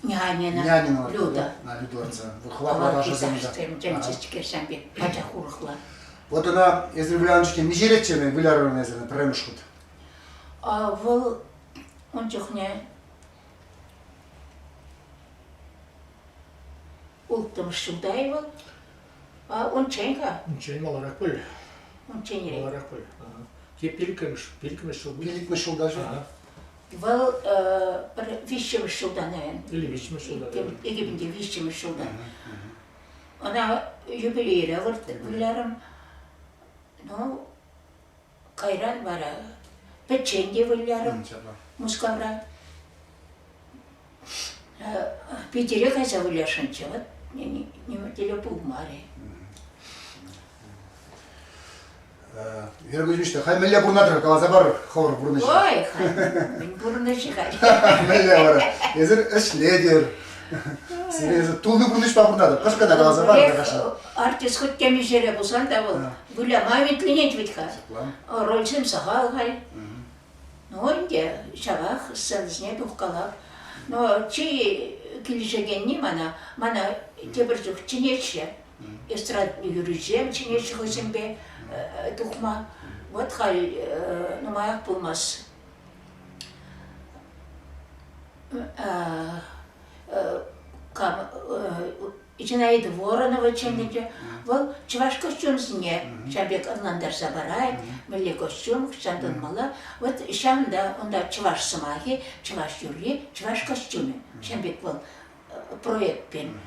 Нянина. Нянина Люда. Люда лартса. Хӑватлӑ ташӑсем унта. Темчечкерсем пек пачах урӑхла. Вот ӑна эсир вылянӑ чухне миҫе ретчӗ вылярӑр эсир пӗрремӗш хут? Вӑл ун чухне улттӑмӗш ҫулта-и вӑл? Унччен-ха. Унччен маларах пуль. Унчченрен. Маларах пуль. Те пилӗкмӗш, пилӗкмӗш ҫул. Пилӗкмӗш ҫулта ҫул. Вӑл пӗр виҫҫӗмӗш ҫулта, наверное. Или виҫҫӗмӗш ҫулта. Икӗ виҫҫӗмӗш ҫулта. Ӑна юбилейре вылярӑм. Ну, кайран вара пӗччен те вылярӑм Мускавра. Питӗре кайса вылясшӑнччӗ, вот нимӗн пулмарӗ. Вера Кузьминична, хай мӗнле пурӑнатӑр, каласа парӑр хӑвӑр пурнӑҫа. Ой, хай, мӗн пурӑнӑҫӗ халь. Мӗнле вара? Эсир ӗҫлетӗр. Сире эсир тулли пурнӑҫпа пурӑнатӑр. Кӑшт кӑна каласа парӑр кашни. Артист хоть темиҫере пулсан та вӑл выляма ӗмӗтленет вӗт-ха. Рольсем сахал халь. Ну ӗнтӗ ҫавах сценӑсене тухкалап. Но чи килӗшекенни мана, мана тепӗр чух чӗнеҫҫӗ. Эстрада юррисем чӗнеҫҫӗ хӑйсемпе тухма. Вот халь нумаях пулмасть. Кам Зинаида Воронова чӗннӗччӗ. Вӑл чӑваш костюмсене ҫав пек ӑнлантарса парать, мӗнле костюм хӑҫан тӑнмалла. Вот ҫавӑнта унта чӑваш сӑмахӗ, чӑваш юрри, чӑваш костюмӗ. Ҫавӑн пек вӑл проектпен.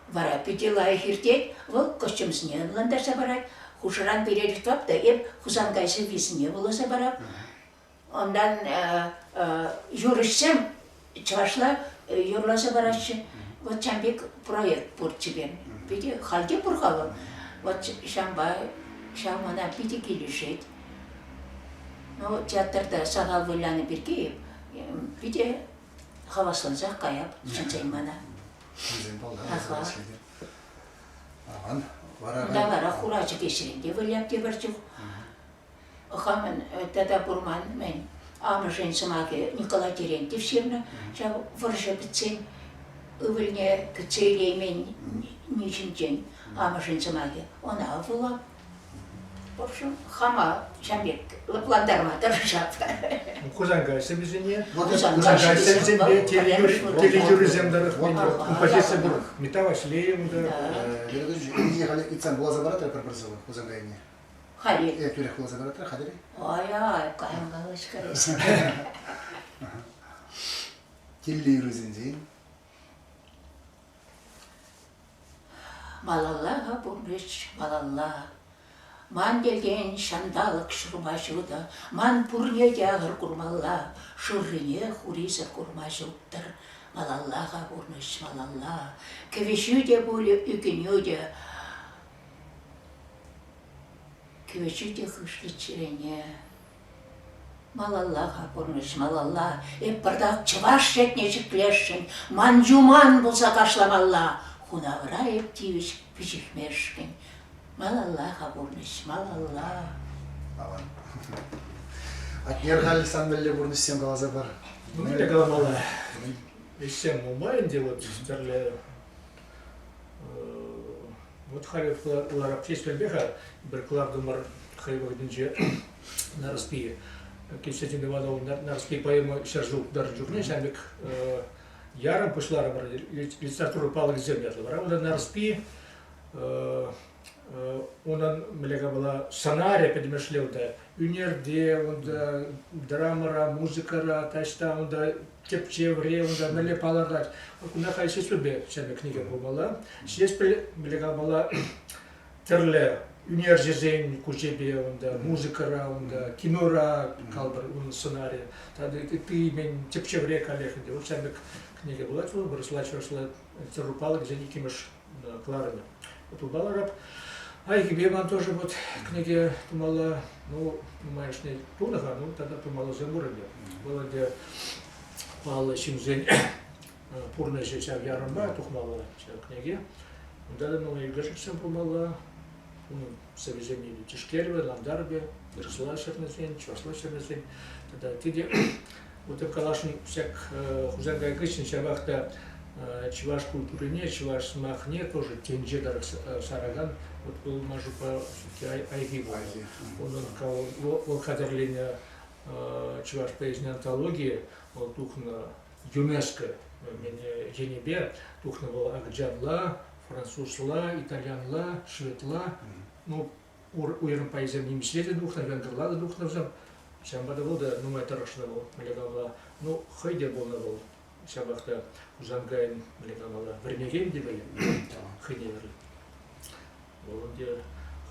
Вара питӗ лайӑх иртет. Вӑл костюмсене ӑнлантарса парать. Хушӑран пире тӑвап та эп Хусанкай сӑввисене вуласа парап. Унтан юрӑҫсем чӑвашла юрласа параҫҫӗ. Вот ҫавӑн пек проект пурччӗ пирӗн. Питӗ халь те пур-ха вӑл. Вот ҫавӑнпа ҫав мана питӗ килӗшет. Ну, театрта сахал вылянӑ пирки питӗ хаваслансах каяп чӗнсен мана. Чӗнсен паллах. Аван. Вара Унта вара хура чӗкеҫрен те выляп тепӗр чух. Хамӑн тата курман-мӗн. Амӑшӗн сӑмахӗ Николай Терентьев ҫырнӑ. Ҫав вӑрҫӑ пӗтсен ывӑлне кӗтсе илеймен ҫинчен амӑшӗн сӑмахӗ. Ӑна вулап. В общем, хама ҫав пек лӑплантарма тӑрӑшап. Хусанкайсем вӗсене. Хусанкайсемпе телеюрисем тӑрӑх композици пур. Митта Ваҫлеев та. Халӗ ыйтсан вуласа паратӑр пӗр-пӗр сӑвӑ Хусанкайне? Халӗ. Э, тӳрех вуласа паратӑр, хатӗр-и? Ай-ай, кайӑн калаҫ калаҫ. Тилли юррисенчен. Малалла-ха пурнӑҫ, малалла. Ман тӗлтен ҫанталӑк ҫурма ҫутӑ, ман пурне те ахӑр курмалла, шуррине хурисӗр курма ҫук-тӑр. Малалла-ха пурнӑҫ, малалла. Кӗвӗҫӳ те пулӗ, ӳкӗнӳ те. Кӗвӗҫӳ те хыҫлӑ чӗрене. Малалла-ха пурнӑҫ, малалла. Эп пӑртак чӑваш ятне ҫӗклесшӗн, ман юман пулса кашламалла. Хунавра эп тивӗҫ пиҫӗхмешкӗн. Малалла-ха пурнӑҫ, малалла. Аван. Атнер халь сан мӗнле пурнӑҫсем каласа пар. Ну, мӗнле каламалла? Ӗҫсем нумай ӗнтӗ вот тӗрлӗ Вот халӗ ларап Ҫеҫпӗлпе-ха пӗр кӑлартӑмӑр хӑй вӑхӑтӗнче Нарспи. Константин Иванов Нарспи поэма ҫӗршыв тӑрӑн чухне ҫавӑн пек ярӑм пуҫларӑмӑр литература палӑкӗсем ятлӑ. Вара унта Нарспи. Унӑн мӗнле капла сӑнарӗ пӗтӗмӗшле унта ӳнерте, унта драмӑра, музыкӑра, таҫта унта тӗпчевре унта мӗнле палӑртать. Кунта халь Ҫеҫпӗлпе ҫӗнӗ кӗнеке пулмалла. Ҫеҫпӗл мӗнле капла тӗрлӗ ӳнерҫӗсен куҫӗпе унта музыкӑра, унта кинора калпӑр унӑн сӑнарӗ. Тата ытти мен тӗпчевре каллех ӗнтӗ. Вӑл ҫав пек кӗнеке пулать вӑл, вырӑсла, чӑвашла Тӗррупалӑк вӗсен иккӗмӗш кӑларӑмӗ. Тупа ларап. Айхипе ман тоже вот кӗнеке тумалла, ну, нумайӑшне тунӑ-ха, ну, тата тумаллисем пур ӗнтӗ. Вӑл ӗнтӗ паллӑ ҫынсен пурнӑҫӗ ҫав ярӑмпа тухмалла ҫав кӗнеке. Унта та нумай ӳкерчӗксем пулмалла, унӑн сӑввисене тишкерӗвӗ, лантарӑвӗ, вырӑсла ҫырнисен, чӑвашла ҫырнисен тата ытти те. Вот эп каласшӑн ҫак Хусанкай хыҫҫӑн ҫапах та чӑваш культурине, чӑваш сӑмахне тоже тӗнче тӑрӑх саракан вот вӑл ман шутпа все-таки Айхи пулнӑ. Унӑн вӑл хатӗрленӗ чӑваш поэзийӗн антологийӗ вӑл тухнӑ ЮНЕСКО енӗпе тухнӑ вӑл акӑлчанла, французла, итальянла, шведла, ну, уйрӑм пайсем нимӗҫле те тухнӑ, венгрла та тухнӑ вӗсем. Ҫавӑнпа та вӑл та нумай тӑрӑшнӑ вӑл, мӗнле калама, ну, хӑй те пулнӑ вӑл. Ҫапах та Хусанкайӑн, мӗнле калама, вӗренекен те пӗлнӗ, хӑйне евӗрлӗ. Вӑл ӗнтӗ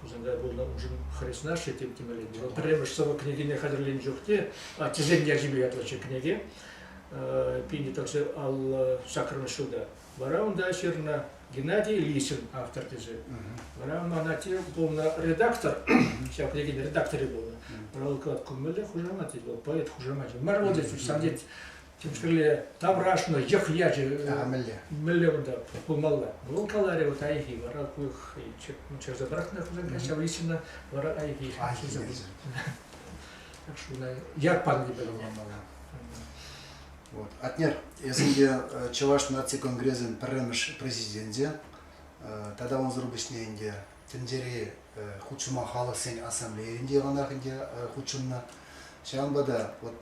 Хусанкай пулнӑ уншӑн хреснашшӗ тем темелле. Вӑл пӗрремӗш сӑвӑ кӗнекине хатӗрленӗ чухне, Аттесен ячӗпе ятлӑччӗ кӗнеке, 1958 ҫулта. Вара унта ҫырнӑ Геннадий Лисин автор тесе. Вара мана те пулнӑ редактор, ҫав кӗнекен редакторӗ пулнӑ. Вара вӑл калать, кумӗлле хушамат тет, вӑл поэт хушамачӗ. Мар вӑл тет, сан тет, темскерле таврашнӑ йӑх ячӗ мӗнле? Мӗнле унта пулмалла. Вӑл каларӗ вот Айхи, вара ку чӗрсе пӑрахнӑ ҫав Лисина, вара Айхи. Так что ят панӑ пулмалла. Вот. Атнер, эсӗ ӗнтӗ Чӑваш наци конгресӗн пӗрремӗш президенчӗ тата унсӑр пуҫне ӗнтӗ тӗнчери хутшӑнма халӑхсен ассамблейинче яланах ӗнтӗ хутшӑннӑ. Ҫавӑнпа та вот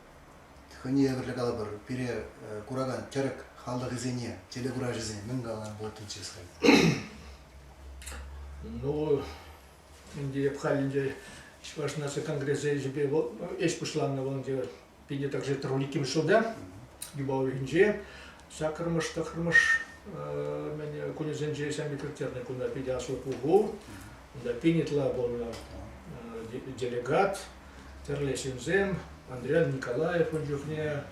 хӑйне евӗрлӗ калӑпӑр, пире куракан тӗрӗк халӑхӗсене, телекуравҫӑсене мӗн каланӑ пулӑттӑнччӗ эс халь? Ну, ӗнтӗ эп халь ӗнтӗ Чӑваш наци конгресӗ ӗҫӗпе ӗҫ пуҫланнӑ вӑл ӗнтӗ Пине тӑршшӗ иккӗмӗш ҫулта, юпа уйӑхӗнче, саккӑрмӗш, тӑххӑрмӗш кунӗсенче ҫам ирттернӗ кунта питӗ аслӑ пуху. Унта пин ытла пулнӑ делегат, тӗрлӗ ҫынсем, Андриян Николаев ун чухне,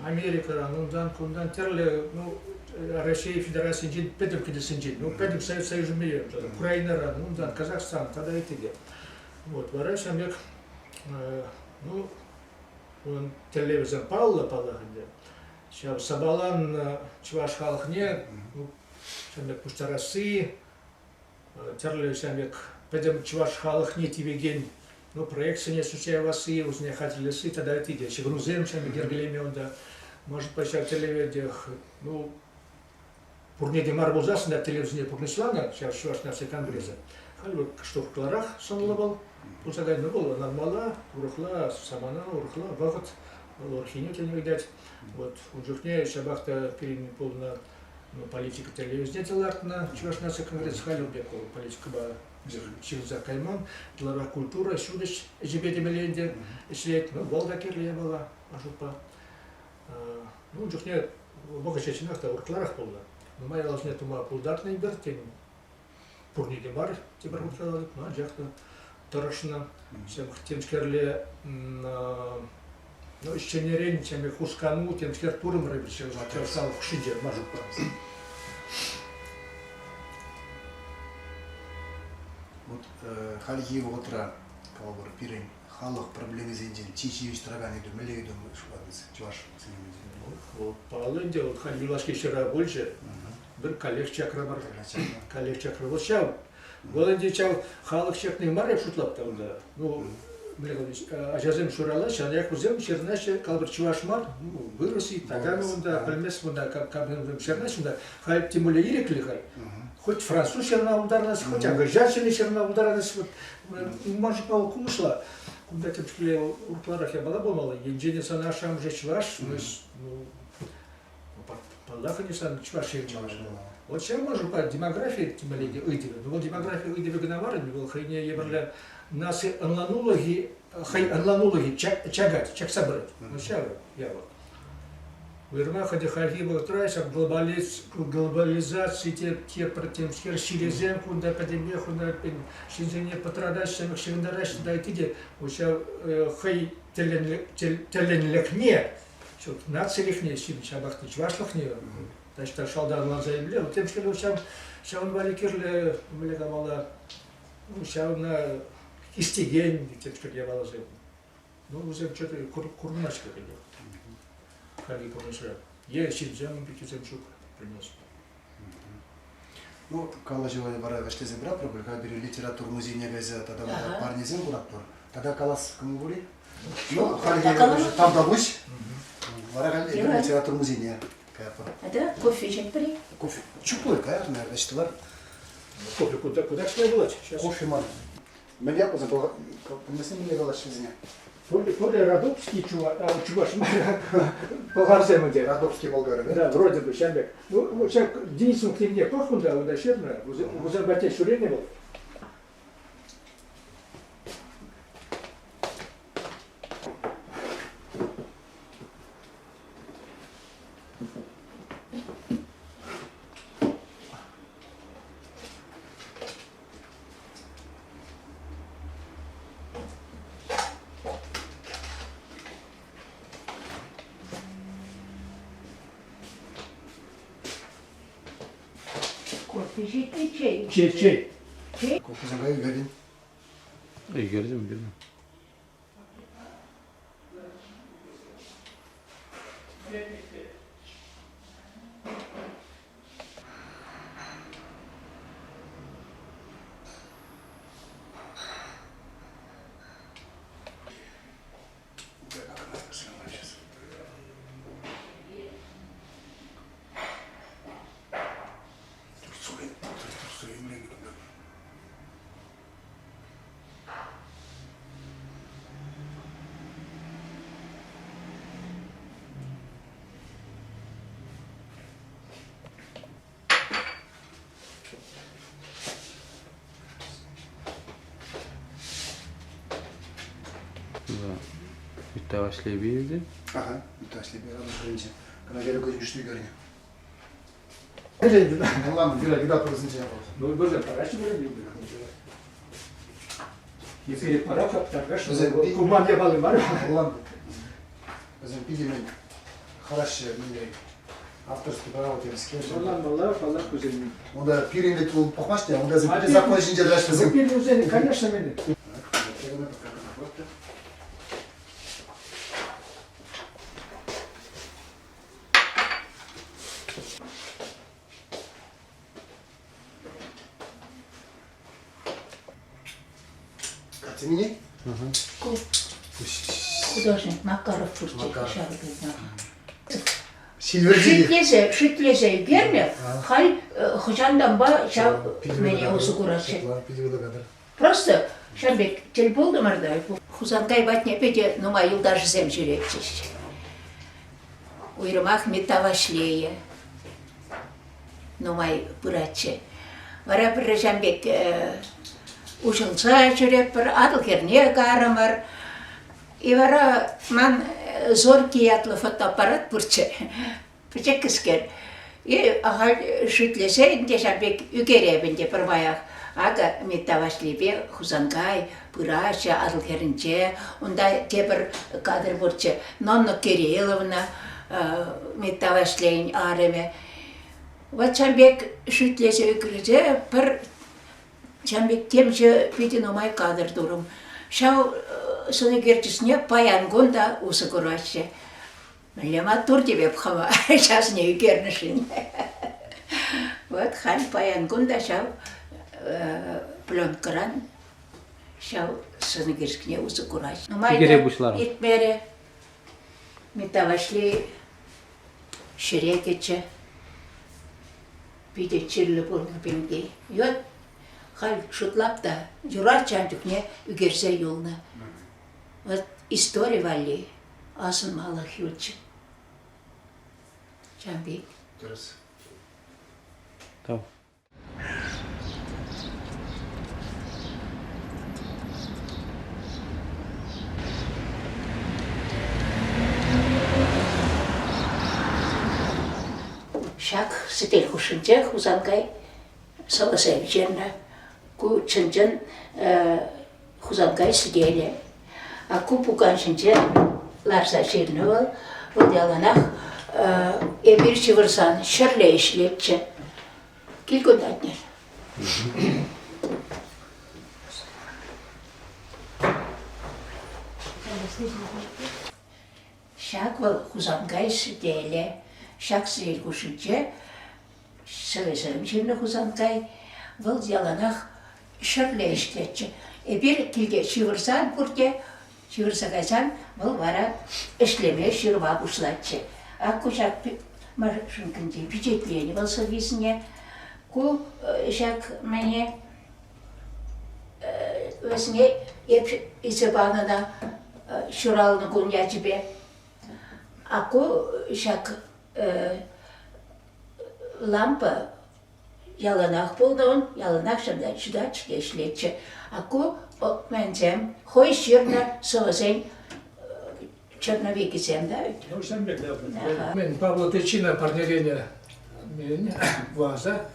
Америкӑран, унтан, кунтан тӗрлӗ, ну, Раҫҫей Федерацийӗнчен пӗтӗм кӗтессенчен, ну, пӗтӗм Совет Союзӗнче, Украинӑран, унтан, Казахстан тата ытти те. Вот, вара ҫавӑн пек Ну, унӑн тӗллевӗсем паллӑ, паллах ӗнтӗ. Ҫав сапаланнӑ чӑваш халӑхне ну, ҫавӑн пек пуҫтарасси, тӗрлӗ ҫавӑн пек пӗтӗм чӑваш халӑхне тивекен ну, проектсене сӳтсе явасси, вӗсене хатӗрлесси тата ытти те. Ҫыхӑнусем ҫавӑн пек йӗркелеме унта. Может быть, ҫав тӗллеве те, ну, пурне те мар пулсассӑн та тӗллевсене пурнӑҫланӑ ҫав Чӑваш наци конгресӗ. Халь вӑл кӑштах сӑнлӑ вӑл, пулса кайнӑ вӑл нормалла, урӑхла самана, урӑхла вӑхӑт, вӑл урӑххине тӗне ыйтать. Вот ун чухне ҫапах та пирӗн пулнӑ политика тӗллевӗсене те лартнӑ Чӑваш наци конгресӗ халь ун пек вӑл политикӑпа ҫыхӑнса кайман. Ытларах культура, ҫутӗҫ ӗҫӗпе темелле ӗнтӗ ӗҫлет. Ну, вӑл та кирлӗ япала, ман шутпа. Ну, ун чухне вӑхӑчӗ чӑнах та урӑхларах пулнӑ. Нумай ялсене тума пултарнӑ эпир, тен, пурне те мар, тепӗр хут калатӑп, но анчах та тӑрӑшнӑ. Темскерле ну, ӗҫченерен темле хускану, темскер турӑмӑр эпир ҫав халӑх хушшинче, ман шутпа. Вот хальхи вӑхӑтра, калӑпӑр, пирӗн халӑх проблемисенчен чи ҫивӗч тӑракан ыйту мӗнле ыйту шутлатӑн чӑваш синеминче? Вӑл паллӑ ӗнтӗ, вӑл халь юлашки ҫыра пулчӗ. Бір каллех чакрӑмӑр. Каллех чакрӑмӑр. Ҫав. Вӑл ӗнтӗ ҫав халӑх чакни мар эп шутлап та унта. Ну, ачасем ҫуралаҫҫӗ, анчах вӗсем ҫырнаҫҫӗ, калӑпӑр, чӑваш мар, ну, вырӑс-и, такам унта, пӗлмест унта, кам ҫырнаҫҫӗ унта. Халь тем более ирӗклӗ халь. Хоть француз ҫырма пултарнӑ, хоть англичан ҫырма пултарнӑ. Вот ман шутпа вӑл кулӑшла. Кунта тӗпчӗкле урӑхларах япала пулмалла. Енчен те сана ашшӗ-амӑшӗ чӑваш, ну, ну, Паллах, ӗнтӗ сан чӑваш ҫырмалла. Вот ҫав мӑшӑрпа демографи темелле ыйтӑвӗ. Ну, вӑл демографи ыйтӑвӗ кӑна мар ӗнтӗ, вӑл хӑйне евӗрлӗ наци ӑнланулӑхӗ, хӑй ӑнланулӑхӗ чакать, чакса пырать. Ну, ҫав япала. Уйрӑмах ӗнтӗ хальхи вӑхӑтра ҫак глобализаци те тепӗр темскер ҫилесем кунта пӗтӗмпех унта ҫынсене пӑтратаҫҫӗ, ҫыхӑнтараҫҫӗ та ытти те ҫав хӑй тӗллӗнлӗхне, ҫук, нацилӗхне, ҫын ҫапах та чӑвашлӑхне таҫта шалта ӑнланса илме, темскер ҫав ҫавӑн валли кирлӗ мӗнле калама, ҫавна хистекен темскер япаласем. Ну, вӗсем что-то курӑнмасть-ха пекех. Хальхи пурнӑҫра. Е ҫынсем пеккисем ҫук, пӗлместӗп. Ну, калаҫӑва вара вӗҫлесе пыратпӑр пуль, халь пире литература музейне кайса тата вара парнесем куратпӑр. Тата калас кӑмӑл пур-и? Ну, хальхи тавтапуҫ. Вара халь эпир литература музейне каятпӑр. Это кофе ӗҫетпӗр-и? Кофе. Чуплы, каяр, наверное, ӗҫтӗлар. Кофе куда, куда шло было сейчас? Кофе мар. Мӗн ятлӑ пӗлмесен мӗнле калаҫҫӗ вӗсене? То ли Родопский чуваш пӑлхарсем ӗнтӗ. Родопский болгары, да? Да, вроде бы, ҫав пек. Ну, ҫак Денисов книгине пӑх унта, унта ҫырнӑ, вӗсем патне ҫӳренӗ вӑл. Кофе ҫитнӗ чей. Чей, чей. Чей? Кофесем кайӑк ӳкертӗн? Ӳкертӗм, ӳкертӗм. Митта Ваҫлейпе илтӗн? Ага, Митта Ваҫлейпе Радуг хӗрринче. Кӑна Верук ӳснӗ ӳкернӗ. Ӑнланман, Вера юратнӑ Ну, вӗсем параҫҫӗ вӗренӳ. Еферик пара таркаш, куман япали мар. Ӑнлантӑм. Вӗсем питӗ мӗн хӑраҫҫӗ мӗнле авторский право темскер. Ӑнланмалла, паллах, вӗсен. Унта пирӗн вӗт вӑл пӑхмасть те, унта вӗсем питӗ закон ҫинче тӑраҫҫӗ вӗсем. Пирӗн вӗсен, конечно, мӗн. Катя Ку художник Макаров пурччӗ ҫав Шӳтлесе, шӳтлесе ӳкернӗ, халь хӑҫантанпа ҫав мӗне усӑ кураҫҫӗ. Просто ҫав пек тӗл пултӑмӑр та Хусанкай патне питӗ нумай юлташӗсем ҫӳретчӗҫ. Уйрӑмах Митта Ваҫлейӗ нумай пыратчӗ. Вара пӗрре ҫав пек уҫӑлса ҫӳретпӗр, Атӑл хӗрне карӑмӑр. И вара ман Зоркий ятлӑ фотоаппарат пурччӗ. Пӗчӗккӗскер. И ахаль шӳтлесе ӗнтӗ ҫав пек ӳкереп ӗнтӗ пӗрмаях. Акӑ Митта Ваҫлипе Хусанкай пыраҫҫӗ Атӑл хӗрринче. Унта тепӗр кадр пурччӗ. Нонна Кирилловна, Митта Ваҫлейӗн арӑмӗ. Вот ҫав пек шӳтлесе ӳкресе пӗр ҫав пек темҫе питӗ нумай кадр турӑм. Ҫав сӑнӳкерчӗсене паян кун та усӑ кураҫҫӗ. Мӗнле маттур тепӗп хама часне ӳкернӗшӗн. Вот халь паян кун та ҫав пленкӑран ҫав сӑнӳкерчӗкне усӑ кураҫ. Нумай Ӳкере пуҫларӑм. иртмерӗ. Митта Ваҫли ҫӗре кӗчӗ. Питӗ чирлӗ пулнӑ пирки. Йод халь шутлап та юрать ҫав чухне ӳкерсе юлнӑ. Вот истори валли асӑнмалӑх юлчӗ. Ҫав пек. Тӗрӗс. Тав. Ҫак сӗтел хушшинче Хусанкай сӑвӑсем ҫырнӑ. Ку чӑн-чӑн Хусанкай сӗтелӗ. А ку пукан ҫинче ларса ҫырнӑ вӑл. Вӑл яланах эпир ҫывӑрсан ҫӗрле ӗҫлетчӗ. Кил кунтатне. Ҫак вӑл Хусанкай сӗтелӗ. Ҫак сӗтел хушшинче сӑвӑсем ҫырнӑ Хусанкай. Вӑл яланах ҫӗрле ӗҫлетчӗ. Эпир килте ҫывӑрсан пурте, ҫывӑрса кайсан вӑл вара ӗҫлеме ҫырма пуҫлатчӗ. Ак ку ҫак машинкинче пичетленӗ вӑл сӑввисене. Ку ҫак мӗне вӗсене эп илсе панӑ та ҫуралнӑ кун ячӗпе. А ку ҫак лампа яланах пулнӑ ун, яланах ҫавна ҫутатчӗ те ӗҫлетчӗ. А ку мӗнсем хӑй ҫырнӑ сӑвӑсен черновикӗсем да ведь. Ну, ҫавӑн пек, да. Мӗн Павло Тычина парнеленӗ мӗн ваза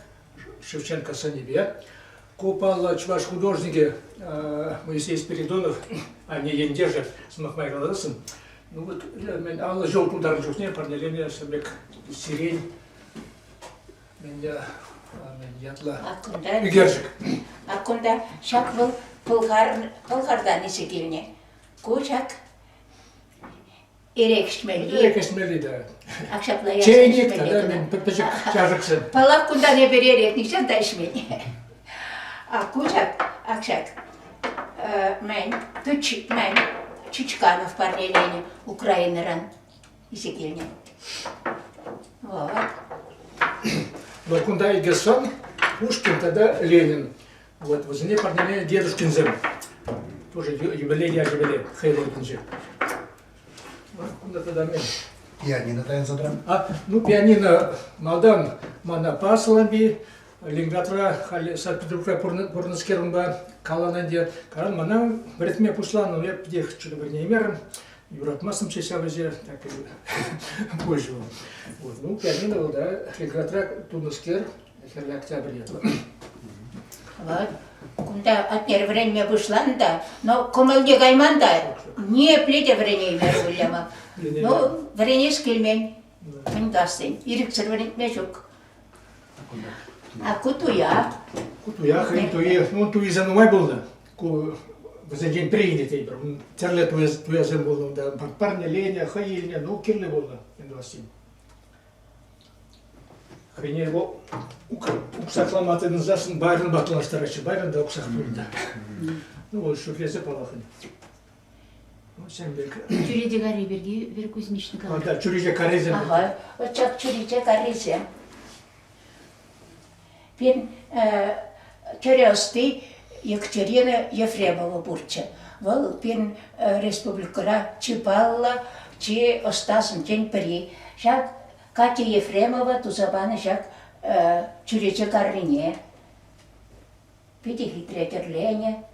Шевченко сӑнӗпе. Ку паллӑ чӑваш художникӗ Моисей Спиридонов, анне ентешӗ, сӑмах май каласассӑн, ну вот мӗн 50 ҫул тултарнӑ чухне парнеленӗ ҫавӑн пек сирень мӗн ятлӑ ӳкерчӗк. А кунта ҫак вӑл Пӑлхар, Пӑлхартан илсе килнӗ. Ку ҫак эрех ӗҫмелли. Эрех ӗҫмелли, да. Ак ҫапла Чейник тата мӗн пӗчӗк чашӑксем. Паллах, кунтан эпир эрех нихҫан та ӗҫмен. А ку ҫак, ак ҫак, мӗн, мӗн, Чичканов парнеленӗ Украинӑран илсе килнӗ. Вот. Вот кунта икӗ сӑн, Пушкин тата Ленин. Вот вӗсене парнеленӗ дедушкинсем. Тоже юбилей ячӗпеле хӑй вӑхӑтӗнче. Кунта тата мӗн? Пианино таянса тӑрам. А, ну, пианино малтан мана пасламби, Ленинградра, халь Санкт-Петербургра пурӑннӑскер унпа каланӑ ӗнтӗ. Кайран мана вӗрентме пуҫланӑ, эп питех чутӑ вӗренеймерӗм. Юратмастӑмччӗ ҫав ӗҫе, так пулчӗ вӑл. Вот, ну, пианино вӑл та Ленинградра тунӑскер, Хӗрлӗ Октябрь ятлӑ. Вот. Кунта атнер вӗренме пуҫланӑ та, но кӑмӑлне кайман та, ниепле те вӗренеймерӗ выляма. Ну, вӗренес килмен. Мӗн кассен, ирӗксӗр вӗрентме ҫук. А ку туя. Ку туя, хӑйӗн туйи, ну, туйисем нумай пулнӑ. Ку вӗсенчен пӗри ӗнтӗ тейпӗр. Тӗрлӗ туясем пулнӑ унта. Парнеленӗ, хӑй илнӗ, ну, кирлӗ пулнӑ Эдуардсен. Хӑйне вӑл уксахлама тытӑнсассӑн Байронпа танлаштараҫҫӗ. Байрон та уксах пулнӑ. Ну, вӑл шӳтлесе паллах ӗнтӗ. Ну, ҫавӑн пек. Чӳрече карри пирки Вера Кузьминична каларӗ. Да, чӳрече каррисем. Ага, вот ҫак чӳрече каррисем. Пин тӗрӗ ӑсти Екатерина Ефремова пурччӗ. Вӑл пин республикӑра чи паллӑ, чи ӑстасенчен пӗри. Ҫак Катя Ефремова туса панӑ ҫак чӳрече каррине питӗ хитре тӗрленӗ.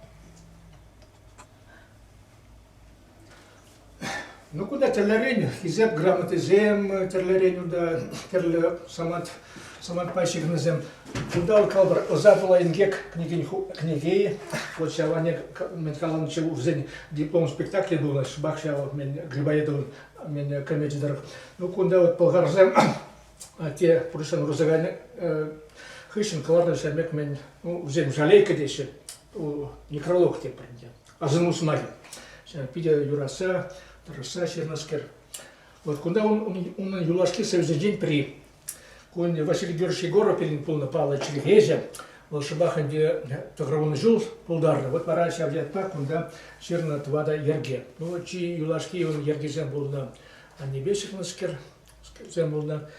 Ну, кунта тӗрлӗрен хисеп грамотисем, тӗрлӗрен унта тӗрлӗ самант, самантпа ҫыхӑннисем. Кунта калӑпӑр ӑса пула инкек кӗнекен кӗнеки. Вот ҫав ане мӗн каланӑччӗ вӗсен диплом спектаклӗ пулнӑ, шӑпах ҫав мӗн Грибоедовӑн мӗн комеди тӑрӑх. Ну, кунта вот пӑлхарсем те пурнӑҫран урӑлса кайнӑ хыҫҫӑн кӑларнӑ ҫав пек мӗн, ну, вӗсем жалейка теҫҫӗ, некролог тетпӗр ӗнтӗ. Асӑну сӑмахӗ. Ҫав питӗ юратса, тӑрӑшса ҫырнӑскер. Вот кунта унӑн юлашки сӑввисенчен пӗри. Ку ӗнтӗ Василий Георгиевич Егоров пирӗн пулнӑ паллӑ чӗлхеҫӗ. Вӑл шӑпах ӗнтӗ 90 ҫул пултарнӑ. Вот вара ҫав ятпа кунта ҫырнӑ тӑватӑ йӗрке. Ну, чи юлашки ун йӗркисем пулнӑ аннепе ҫыхнӑскер пулнӑ.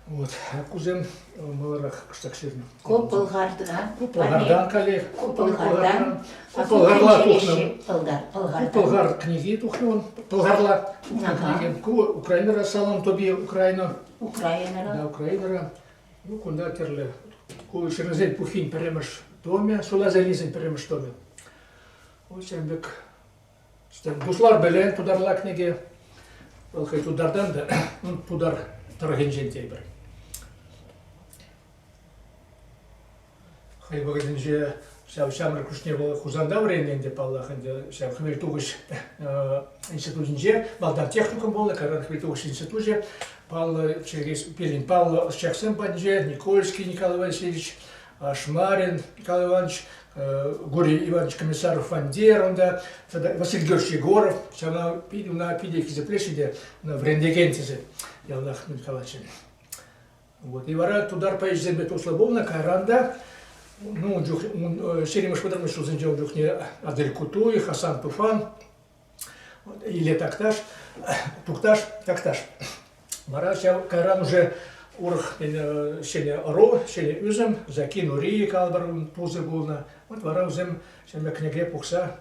Вот. Кусем маларах кӑштах ҫырнӑ. Ку Пӑлхартан. Ку Пӑлхартан каллех. Ку Пӑлхартан. Ку Пӑлхарла тухнӑ. Пӑлхар, Пӑлхартан. Ку Пӑлхар книги тухнӑ он. Пӑлхарла тухнӑ книги. Ку Украинӑра салам тоби Украина. Украинӑра. Да, Украинӑра. Ну, кунта тӗрлӗ. Ку ҫырнисен пуххин пӗрремӗш томӗ, суйласа илнисен пӗрремӗш томӗ. Вот ҫавӑн пек Дуслар пӗлен тутарла кӗнеке. Вӑл хӑй тутартан та, ну, тутар тӑрӑхӗнчен тейпӗр. Хӑй вӑхӑтӗнче ҫав ҫамрӑк куҫне вӑл Хусанта вӗреннӗ ӗнтӗ, паллах, ӗнтӗ ҫав Хӗвелтухӑҫ институтӗнче. Малтан техникум пулнӑ, кайран Хӗвелтухӑҫ институчӗ. Паллӑ пирӗн паллӑ ӑсчахсем патӗнче Никольский Николай Васильевич, Шмарин Николай Иванович, Гурий Иванович Комиссаров-Вандер унта, тата Василий Георгиевич Егоров, ҫавна ӑна питӗ хисеплеҫҫӗ те, ӑна вӗрентекен тесе яланах мӗн калатчӗ. Вот. И вара тутар поэчӗсемпе туслӑ пулнӑ, кайран та, ну, ун чух, ҫирӗммӗш вӑтӑрмӗш ҫулсенче ун чухне Адель Кутуй, Хасан Туфан, Илле Такташ, Тукташ, Такташ. Вара ҫав кайран уже урӑх ҫӗнӗ ӑру, ҫӗнӗ ӳсӗм, Заки Нури калӑпӑр тусӗ пулнӑ. Вот вара вӗсем ҫӗнӗ кӗнеке пухса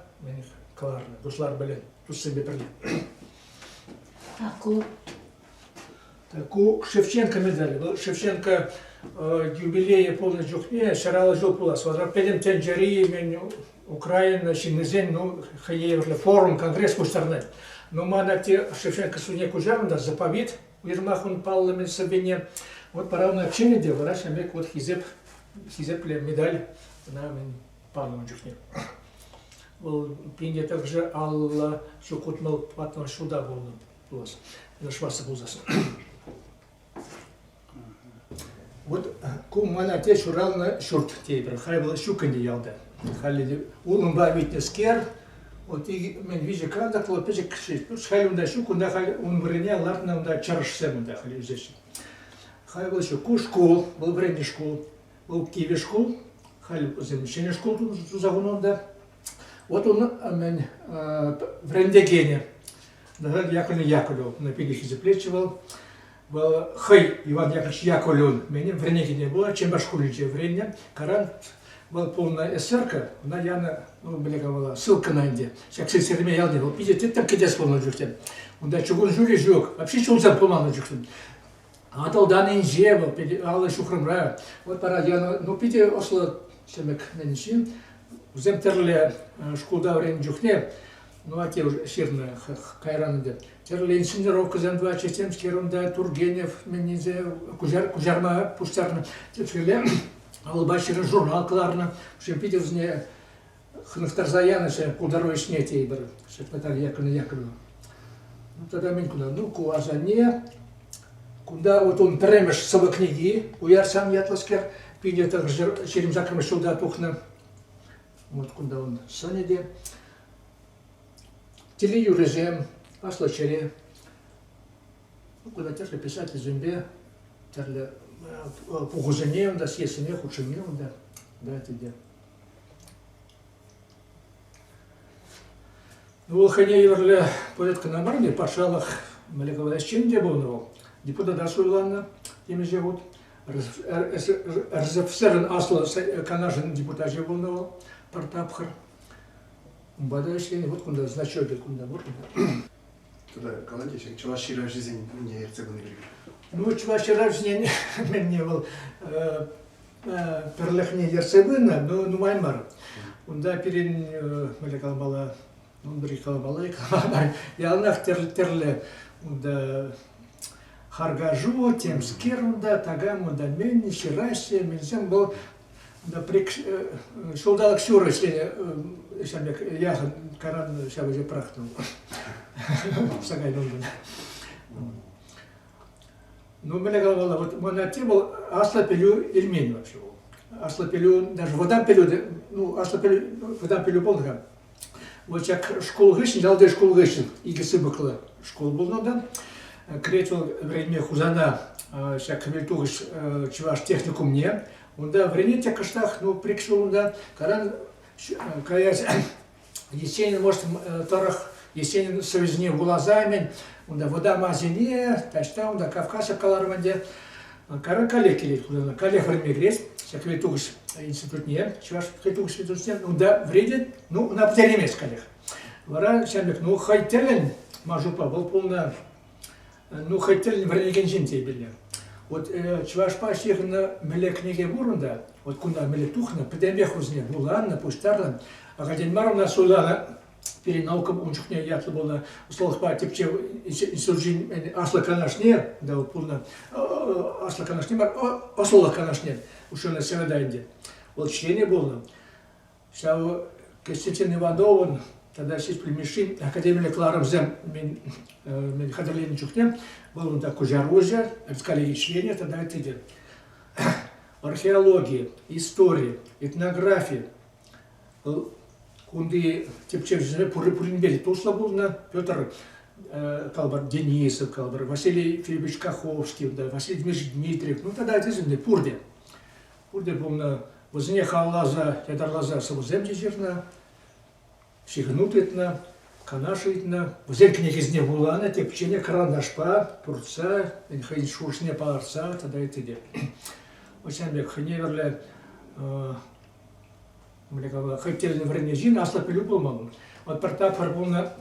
кӑларнӑ, туслар пӗлен, туссемпе пӗрле. А ку? Ку Шевченко медалӗ. Вӑл Шевченко юбилейӗ пулнӑ чухне ҫӑраллӑ ҫул пулас. Вара пӗтӗм тӗнчери Украина ҫыннисен ну, хӑйне евӗрлӗ форум, конгресс пуҫтарӑнать. Но ман атте Шевченко судне куҫарнӑ та заповед уйрӑмах ун паллӑ сӑввине. Вот пора ӑна чӗннӗ те вара ҫавӑн пек вот хисеп, хисеплӗ медаль ӑна мӗн панӑ ун чухне. Вӑл пинте тӑршшӗ 50 ҫук 64 ҫулта пулнӑ пулас. Шварца пулсассӑн. Вот ку ман атте ҫуралнӑ ҫурт тейпӗр. Халь вӑл ҫук ӗнтӗ ялта. Халӗ те улӑмпа витнӗскер, вот мӗн виҫӗ кантӑклӑ пӗчӗк ҫеҫ. Халь унта ҫук, унта халь ун вырӑнне лартнӑ унта чӑрӑшсем унта халь ӳсеҫҫӗ. Халь вӑл ҫук. Ку шкул, вӑл вӗреннӗ шкул. Вӑл кивӗ шкул. Халь вӗсем ҫӗнӗ шкул туса хунӑ унта. Вот ун мӗн вӗрентекенӗ Наталья Яковлевна Яковлева. Ӑна питӗ хисеплетчӗ вӑл. Вӑл хӑй Иван Яковлевич Яковлевӑн мӗне вӗренекене пула Чӗмпӗр шкулӗнче вӗреннӗ. Каран вӑл пулнӑ эсерка, ӑна янӑ, ну, мӗнле калама, ссылкӑна ӗнтӗ. Ҫак Сӗрме ялне вӑл питӗ тӗттӗм кӗтес пулнӑ чухне. Унта чукун ҫулӗ ҫук, вообще ҫулсем пулман ун чухне. Атӑлтан инҫе вӑл, питӗ 50 ҫухрӑмра. Вот вара янӑ, ну, питӗ ӑслӑ ҫӗмӗк мӗн ҫын. Вӗсем тӗрлӗ шкулта вӗреннӗ чухне Ну, атте ҫырнӑ кайран ӗнтӗ. Тӗрлӗ инсценировкӑсем тӑватчӗ, темскер унта Тургенев мӗннинче куҫарма пуҫтарнӑ. Тепскерле алӑпа ҫырнӑ журнал кӑларнӑ. В общем, питӗ вӗсене хӑнӑхтарса янӑ пултару ӗҫне тейӗпӗр. Ҫак Наталья Яковлевна Яковлева. Ну, тата мӗн кунта? Ну, ку асанне. Кунта вот ун пӗрремӗш сӑвӑ кӗнеки Уярсан ятлӑскер, 1928 ҫулта тухнӑ. Вот кунта ун сӑнӗ те. Телеюрӑсем, Аслӑ чӗре. Ну, кунта тӗрлӗ писательсемпе тӗрлӗ пухусене унта, съездсене хутшӑнни унта, да, тете. Ну, вӑл хӑйне евӗрлӗ поэт кӑна мар, патшалӑх мӗнле калас ӗҫчен те пулнӑ вӑл. Депутата суйланнӑ темиҫе хут. РСФСРӑн Аслӑ Канашӗн депутачӗ пулнӑ вӑл пӗр тапхӑр. Унпа та ӗҫленӗ. Вот кунта значокӗ кунта пур. Тата калать ҫак чӑваш ҫыравҫисен мӗнне ертсе пынӑ пирки. Ну, чӑваш ҫыравҫисен мӗнне вӑл пӗрлӗхне ертсе пынӑ, но нумай мар. Унта пирӗн, мӗнле каламалла, ун пирки каламалла, каламалла яланах тӗрлӗ унта харкашу, темскер унта, такам унта мӗн ҫыраҫҫӗ, мӗнсем вӑл ҫулталӑк ҫурӑ ӗҫленӗ ҫав пек яхӑн каран ҫав ӗҫе пӑрахнӑ. Тухса кайнӑ унтан. Ну, мӗнле каламалла, вот ман атте вӑл аслӑ пӗлӳ илмен вообще вӑл. Аслӑ пӗлӳ, даже вӑтам пӗлӳ, ну, аслӑ пӗлӳ, вӑтам пӗлӳ пулнӑ-ха. Вот ҫак шкул хыҫҫӑн, ялти шкул хыҫҫӑн икӗ сыпӑклӑ шкул пулнӑ унта. Кӗрет вӑл вӗренме Хусана ҫак Хӗвелтухӑҫ чӑваш техникумне. Унта вӗренет те кӑштах, ну, пӗр-ик ҫул унта. Кайран каяс Есенин, может, тӑрӑх Есенин сӑввисене вуласа-мӗн, унта Вӑтам Азине, таҫта унта Кавказ каларӑм ӗнтӗ. Кайран каллех килет кунта. Каллех вӗренме кӗрет. Ҫак Хӗвелтухӑҫ институтне, Чӑваш Хӗвелтухӑҫ институтне. Унта вӗрентет, ну, ӑна пӗтереймест каллех. Вара ҫав пек, ну, хӑй тӗллӗн Машукпа вӑл пулнӑ, ну, хӑй тӗллӗн вӗренекен ҫын тейпелле. Вот чӑвашпа ҫыхӑннӑ мӗнле кӗнеке пур унта, вот кунта мӗнле тухнӑ, пӗтӗмпех вӗсене вуланӑ, пуҫтарнӑ. Ахальтен мар ӑна суйланӑ пирӗн наука ун чухне ятлӑ пулнӑ ӑслӑлӑхпа тӗпчев институчӗн аслӑ канашне, да, пулнӑ аслӑ канашне мар, ӑслӑлӑх канашне ученый совета ӗнтӗ. Вӑл членӗ пулнӑ. Ҫав Константин Ивановӑн тата Ҫеҫпӗл Мишшин академилле кӑларӑмсем мӗн хатӗрленӗ чухне вӑл унта куҫаруҫӑ, коллеги членӗ тата ытти те. Археологи, истори, этнографи, вӑл кунти тӗпчевҫӗсемпе пуринпе те туслӑ пулнӑ. Петр калӑпӑр, Денисов, калӑпӑр, Василий Филиппович Каховский, Василий Дмитриевич Дмитриев, ну тата ыттисем те пурте. Пурте пулнӑ. Вӗсене халалласа, ятарласа сӑвӑсем те ҫырнӑ, ҫыхӑну тытнӑ, канаш ыйтнӑ. Вӗсен кӗнекисене вуланӑ, тӗпченӗ кӑранташпа туртса, хӑйӗн шухӑшне палӑртса тата ытти те. Ҫавӑн пек хӑйне евӗрлӗ мӗнле калама, хӑй тӗллӗн вӗреннӗ ҫын аслӑ пӗлӳ пулман. Вот пӗр тапхӑр пулнӑ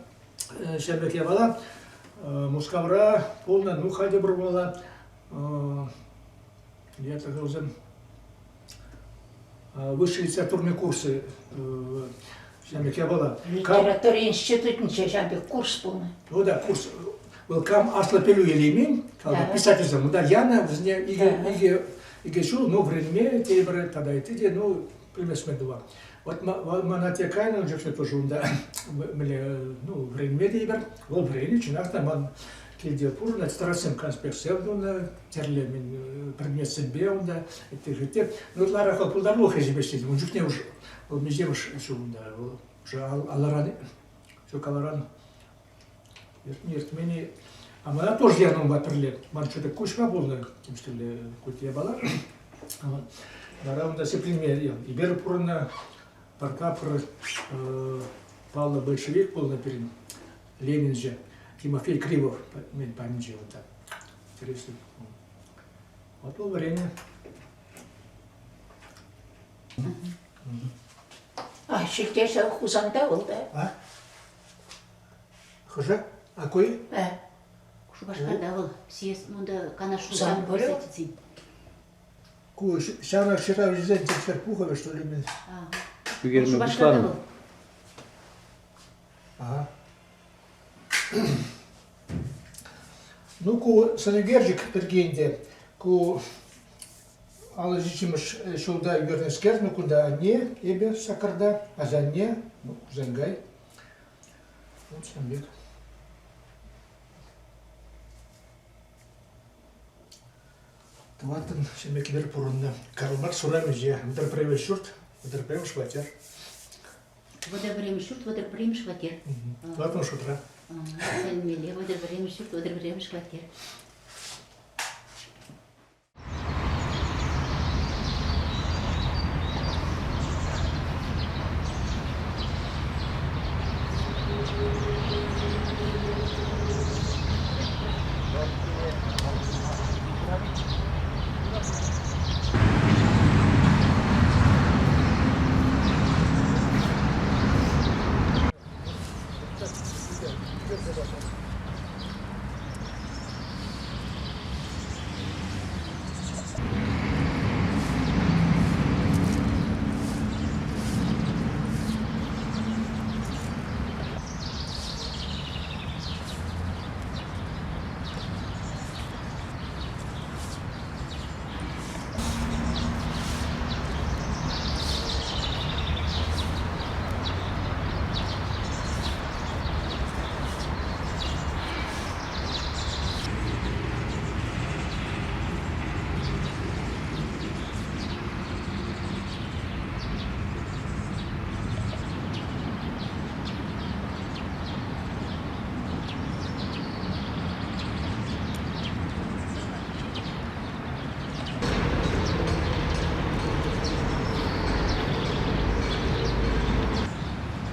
ҫав пек япала. Мускавра пулнӑ, ну халь те пур пулмалла. Я тогда уже высшие литературные курсы ҫав пек япала. Литература институтӗнче ҫав пек курс пулнӑ. Ну да, курс. Вӑл кам аслӑ пӗлӳ илеймен, писательсем, унта янӑ, вӗсене икӗ ҫул, ну, вӗренме тепӗр тата ытти те, ну, пӗлместмен тума. Вот мана те кайнӑ ун чухне тоже унта мӗнле, ну, вӗренме тейпӗр. Вӑл вӗренӳ чӑнах та ман килте пурӑнать, тетрадьсем, конспектсем тунӑ, тӗрлӗ мӗн предметсемпе унта ытти Ну, ытларах вӑл пултарулӑх ӗҫӗпе ӗҫлет. Ун чухне уж вӑл миҫемӗш ҫул унта, вӑл уже алӑран, ҫук алӑран иртмен-и. А мана тоже янӑ унпа пӗрле. Ман что-то куҫма пулнӑ, темскерле куть япала. Вара унта сипленме эпир пурӑннӑ парка пӗр паллӑ большевик пулнӑ пирӗн Ленинче, Тимофей Кривов мен патӗнче унта. Интересно. Вот вӑл вӗреннӗ. А ҫӳлте ҫав Хусанта вӑл та. А? Хӑшӗ? А кой? Шупашкарта вӑл съезд унта Канаш Хусан писательсен. Ку ҫамрӑк ҫыравҫӑсен тӗпсӗр пухӑвӗ, что ли, мӗн? Ӳкерме пуҫланӑ. Ага. Ну, ку сӑнӳкерчӗк пирки ӗнтӗ ку 57-мӗш ҫулта ӳкернӗскер, ну, кунта анне, эпӗ саккӑрта, асанне, ну, Хусанкай. Вот ҫавӑн пек. Тӑваттӑн ҫемьекелер пурӑннӑ. Карл Маркс урамӗнче 31-мӗш ҫурт, 31-мӗш хваттер. 31-мӗш ҫурт, 31-мӗш хваттер. Тӑваттӑмӗш шутра. Тӗлӗнмелле, 31-мӗш ҫурт, 31-мӗш хваттер.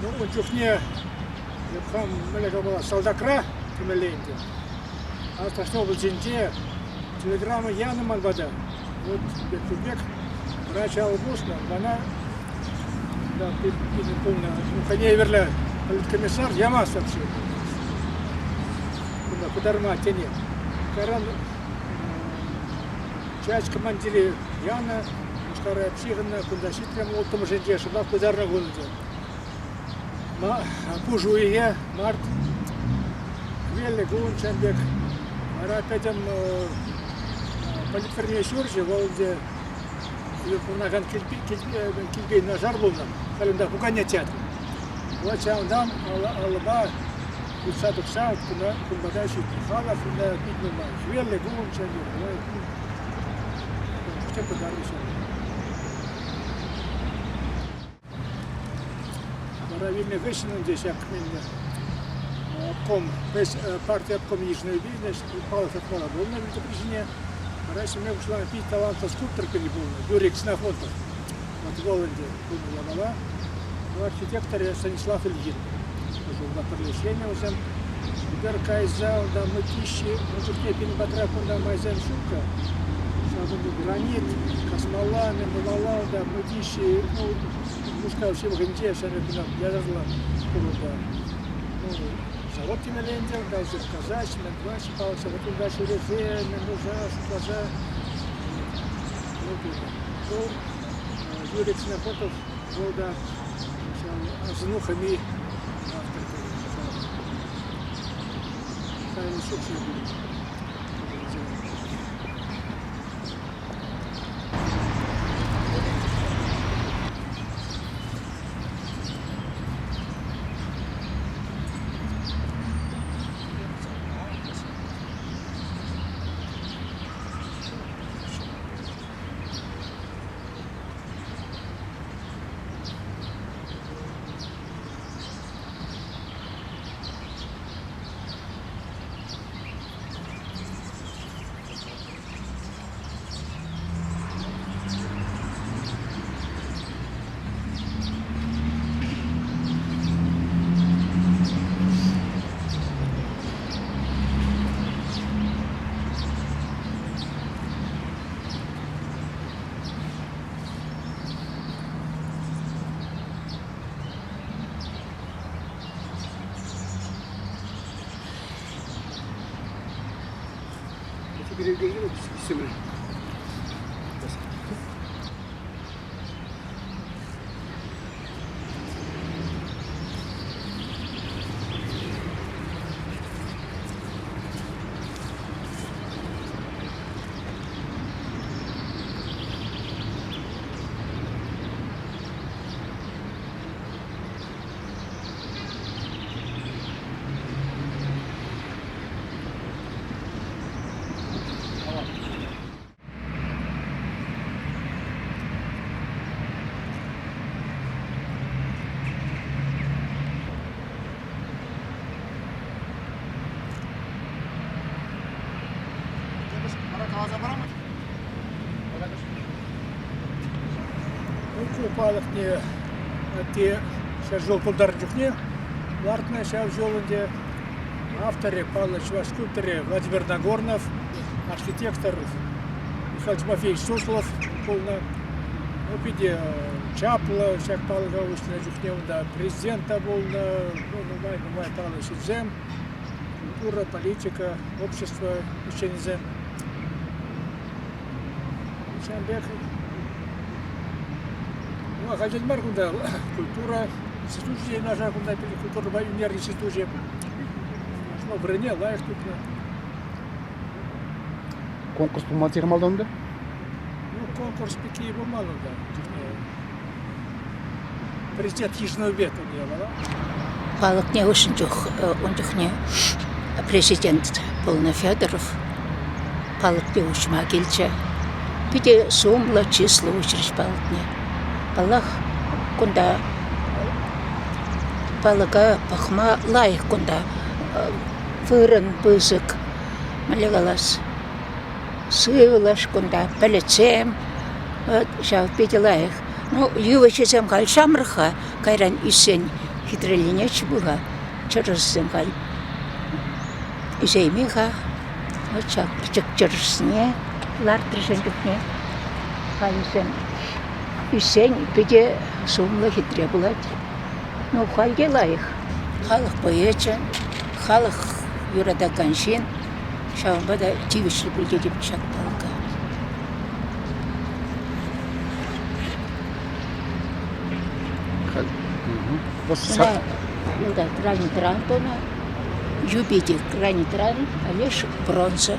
Ну, ун чухне эп хам мӗнле калама, салтакра темелле ӗнтӗ. Аслашне облаҫӗнче. Телеграмма янӑ ман пата. Вот пек врач алӑ пуснӑ, мана да, питӗ пулнӑ. Хӑйне евӗрлӗ политкомиссар ямасть вообще. Кунта пытарма тени. Кайран часть командирӗ янӑ, Мускавра ҫыхӑннӑ, кунта ҫитрӗм улттӑмӗшӗнче, шӑпах пытарнӑ кун ӗнтӗ. Пуш уйӑхӗ, март, хӗвеллӗ кун ҫавӑн пек. Вара пӗтӗм политферме ҫурчӗ, вӑл ӗнтӗ пурӑнакан килпе юнашар пулнӑ. Халь унта пукане театрӗ. Вот ҫавӑнтан алӑпа утса тухса кун пата ҫитнӗ. Халӑх унта пит нумай. Хӗвеллӗ кун ҫавӑн пек. Пытарнӑ ҫавӑн. Вара вилнӗ хыҫҫӑн ӗнтӗ ҫак мӗнле обком, парти обком йышӑнӑвӗпе палӑк хӑтлава пулнӑ вилтӑпри ҫине. Вара ҫӗме пуҫланӑ пит талантлӑ скульптор кӗнӗ пулнӑ, Юрий Ксенофонтов. Вот вӑл ӗнтӗ пулнӑ япала. Ну, архитекторӗ Станислав Ильин. Унпа пӗрле ӗҫленӗ вӗсем. Эпир кайса унта мытищи, ун чухне пирӗн патра кунта майсем ҫуккӑ. Ҫавӑн пек гранит, касмалла, мӗн тумалла унта мытищи, ну, Мускав ҫывӑхӗнче ҫӗнӗ куна ятарлӑ пур унта. Ну, завод темелле ӗнтӗ, унта ӗҫсем касаҫҫӗ, мӗн тӑваҫҫӗ, палӑртса вот унта ҫӳресе, мӗн туса, шутласа. Ну, Юрий Ксенофонтов вӑл та ҫав асӑну хӑми автор. Михаил Шукшин Ку палӑкне атте ҫав ҫул пултарнӑ чухне лартнӑ ҫав ҫул ӗнтӗ. Авторӗ паллӑ чӑваш скульпторӗ Владимир Нагорнов, архитектор Михаил Тимофеевич Суслов пулнӑ. Ну, питӗ чаплӑ ҫак палӑка уҫнӑ чухне унта президент та пулнӑ, ну, нумай-нумай паллӑ ҫынсем, культура, политика, общество ӗҫченӗсем. Ҫавӑн пек ну, ахальтен мар кунта культура институчӗ юнашар кунта пирӗн культурӑпа ӳнер институчӗ. Ну, вӗрене лайӑх тупнӑ. Конкурс пулман терӗм малтан унта? Ну, конкурс пекки пулман унта. Президент йышӑнӑвӗпе тунӑ япала. Палӑкне уҫнӑ чух ун чухне президент пулнӑ Федоров палӑкне уҫма килчӗ. Питӗ сумлӑ, чыслӑ уҫрӗҫ палӑкне. Паллах, кунта палӑка пӑхма лайӑх кунта. Вырӑн пысӑк, мӗнле калас, сывлӑш кунта, пӗлӗтсем. Ҫав питӗ лайӑх. Ну, йывӑҫӗсем халь ҫамрӑк-ха, кайран ӳссен хитреленеҫҫӗ пуль-ха, чӑрӑшсем халь ӳсейми-ха. Вот ҫак пӗчӗк чӑрӑшсене лартрӗҫ ун чухне. Халӗсем ӳссен питӗ сумлӑ хитре пулать. Ну, халь те лайӑх. Халӑх поэчӗ, халӑх юратакан ҫын. Ҫавӑнпа та тивӗҫлӗ пуль тетӗп ҫак палӑка. Унта гранитран тунӑ, юпи те гранитран, а леш бронза.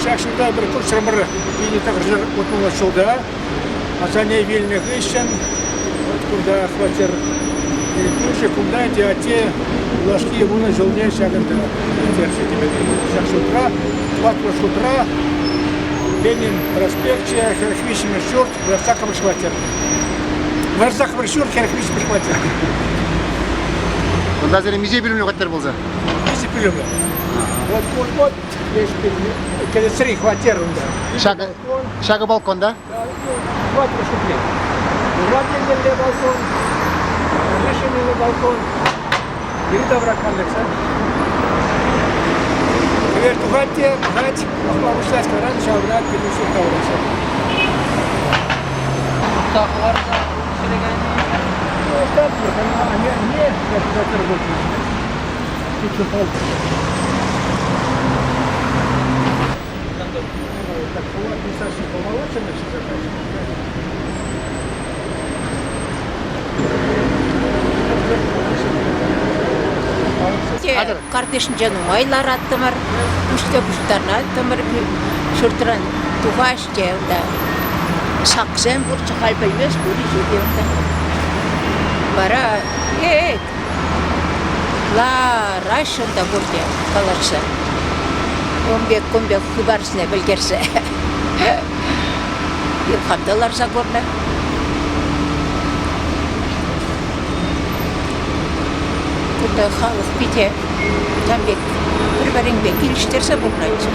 Ҫак ҫулта пӗр курсӑмӑр 1960 ҫулта асанне вилнӗ хыҫҫӑн вот кунта хваттер кӳршӗ кунта ӗнтӗ атте юлашки вунӑ ҫулне ҫакӑнта ирттерчӗ темелле. Ҫак ҫуртра, тӑваттӑмӗш хутра Ленин проспекчӗ, 43-мӗш ҫурт, 48-мӗш хваттер. 48-мӗш ҫурт, 43-мӗш хваттер. Кунта сире миҫе пӳлӗмлӗ хваттер пулса? Миҫе пӳлӗмлӗ? Вот, вот, вот, кӗлетсери хваттер унта. Ҫакӑ, ҫакӑ балкон, да? Хваттер шутлет. Урам еннелле балкон, леш балкон. Йӗри-тавра каллӗ-ха. Хӗвел тухать те пӑхать, пӑхма пуҫлать, кайран ҫаврӑнать, пӗтӗм ҫурт таврӑнса. Туртса хӑварса ҫӗре кайни. Ну, так, не, не, я туда работаю. Так, администрация помоложе, значит, заканчивать. Картишӗнче нумай лараттӑмӑр, пуҫта пуҫтарӑнаттӑмӑр, ҫуртран тухаҫ те унта саксем пурччӗ, халь пӗлмест пур-и ҫук-и унта. Вара э лараҫҫӗ унта пурте калаҫса. Ун пек, кун пек хыпарсене пӗлтерсе. Хам та ларса курнӑ. Кунта халӑх питӗ там пек пӗр-пӗринпе килӗштерсе пурӑнать.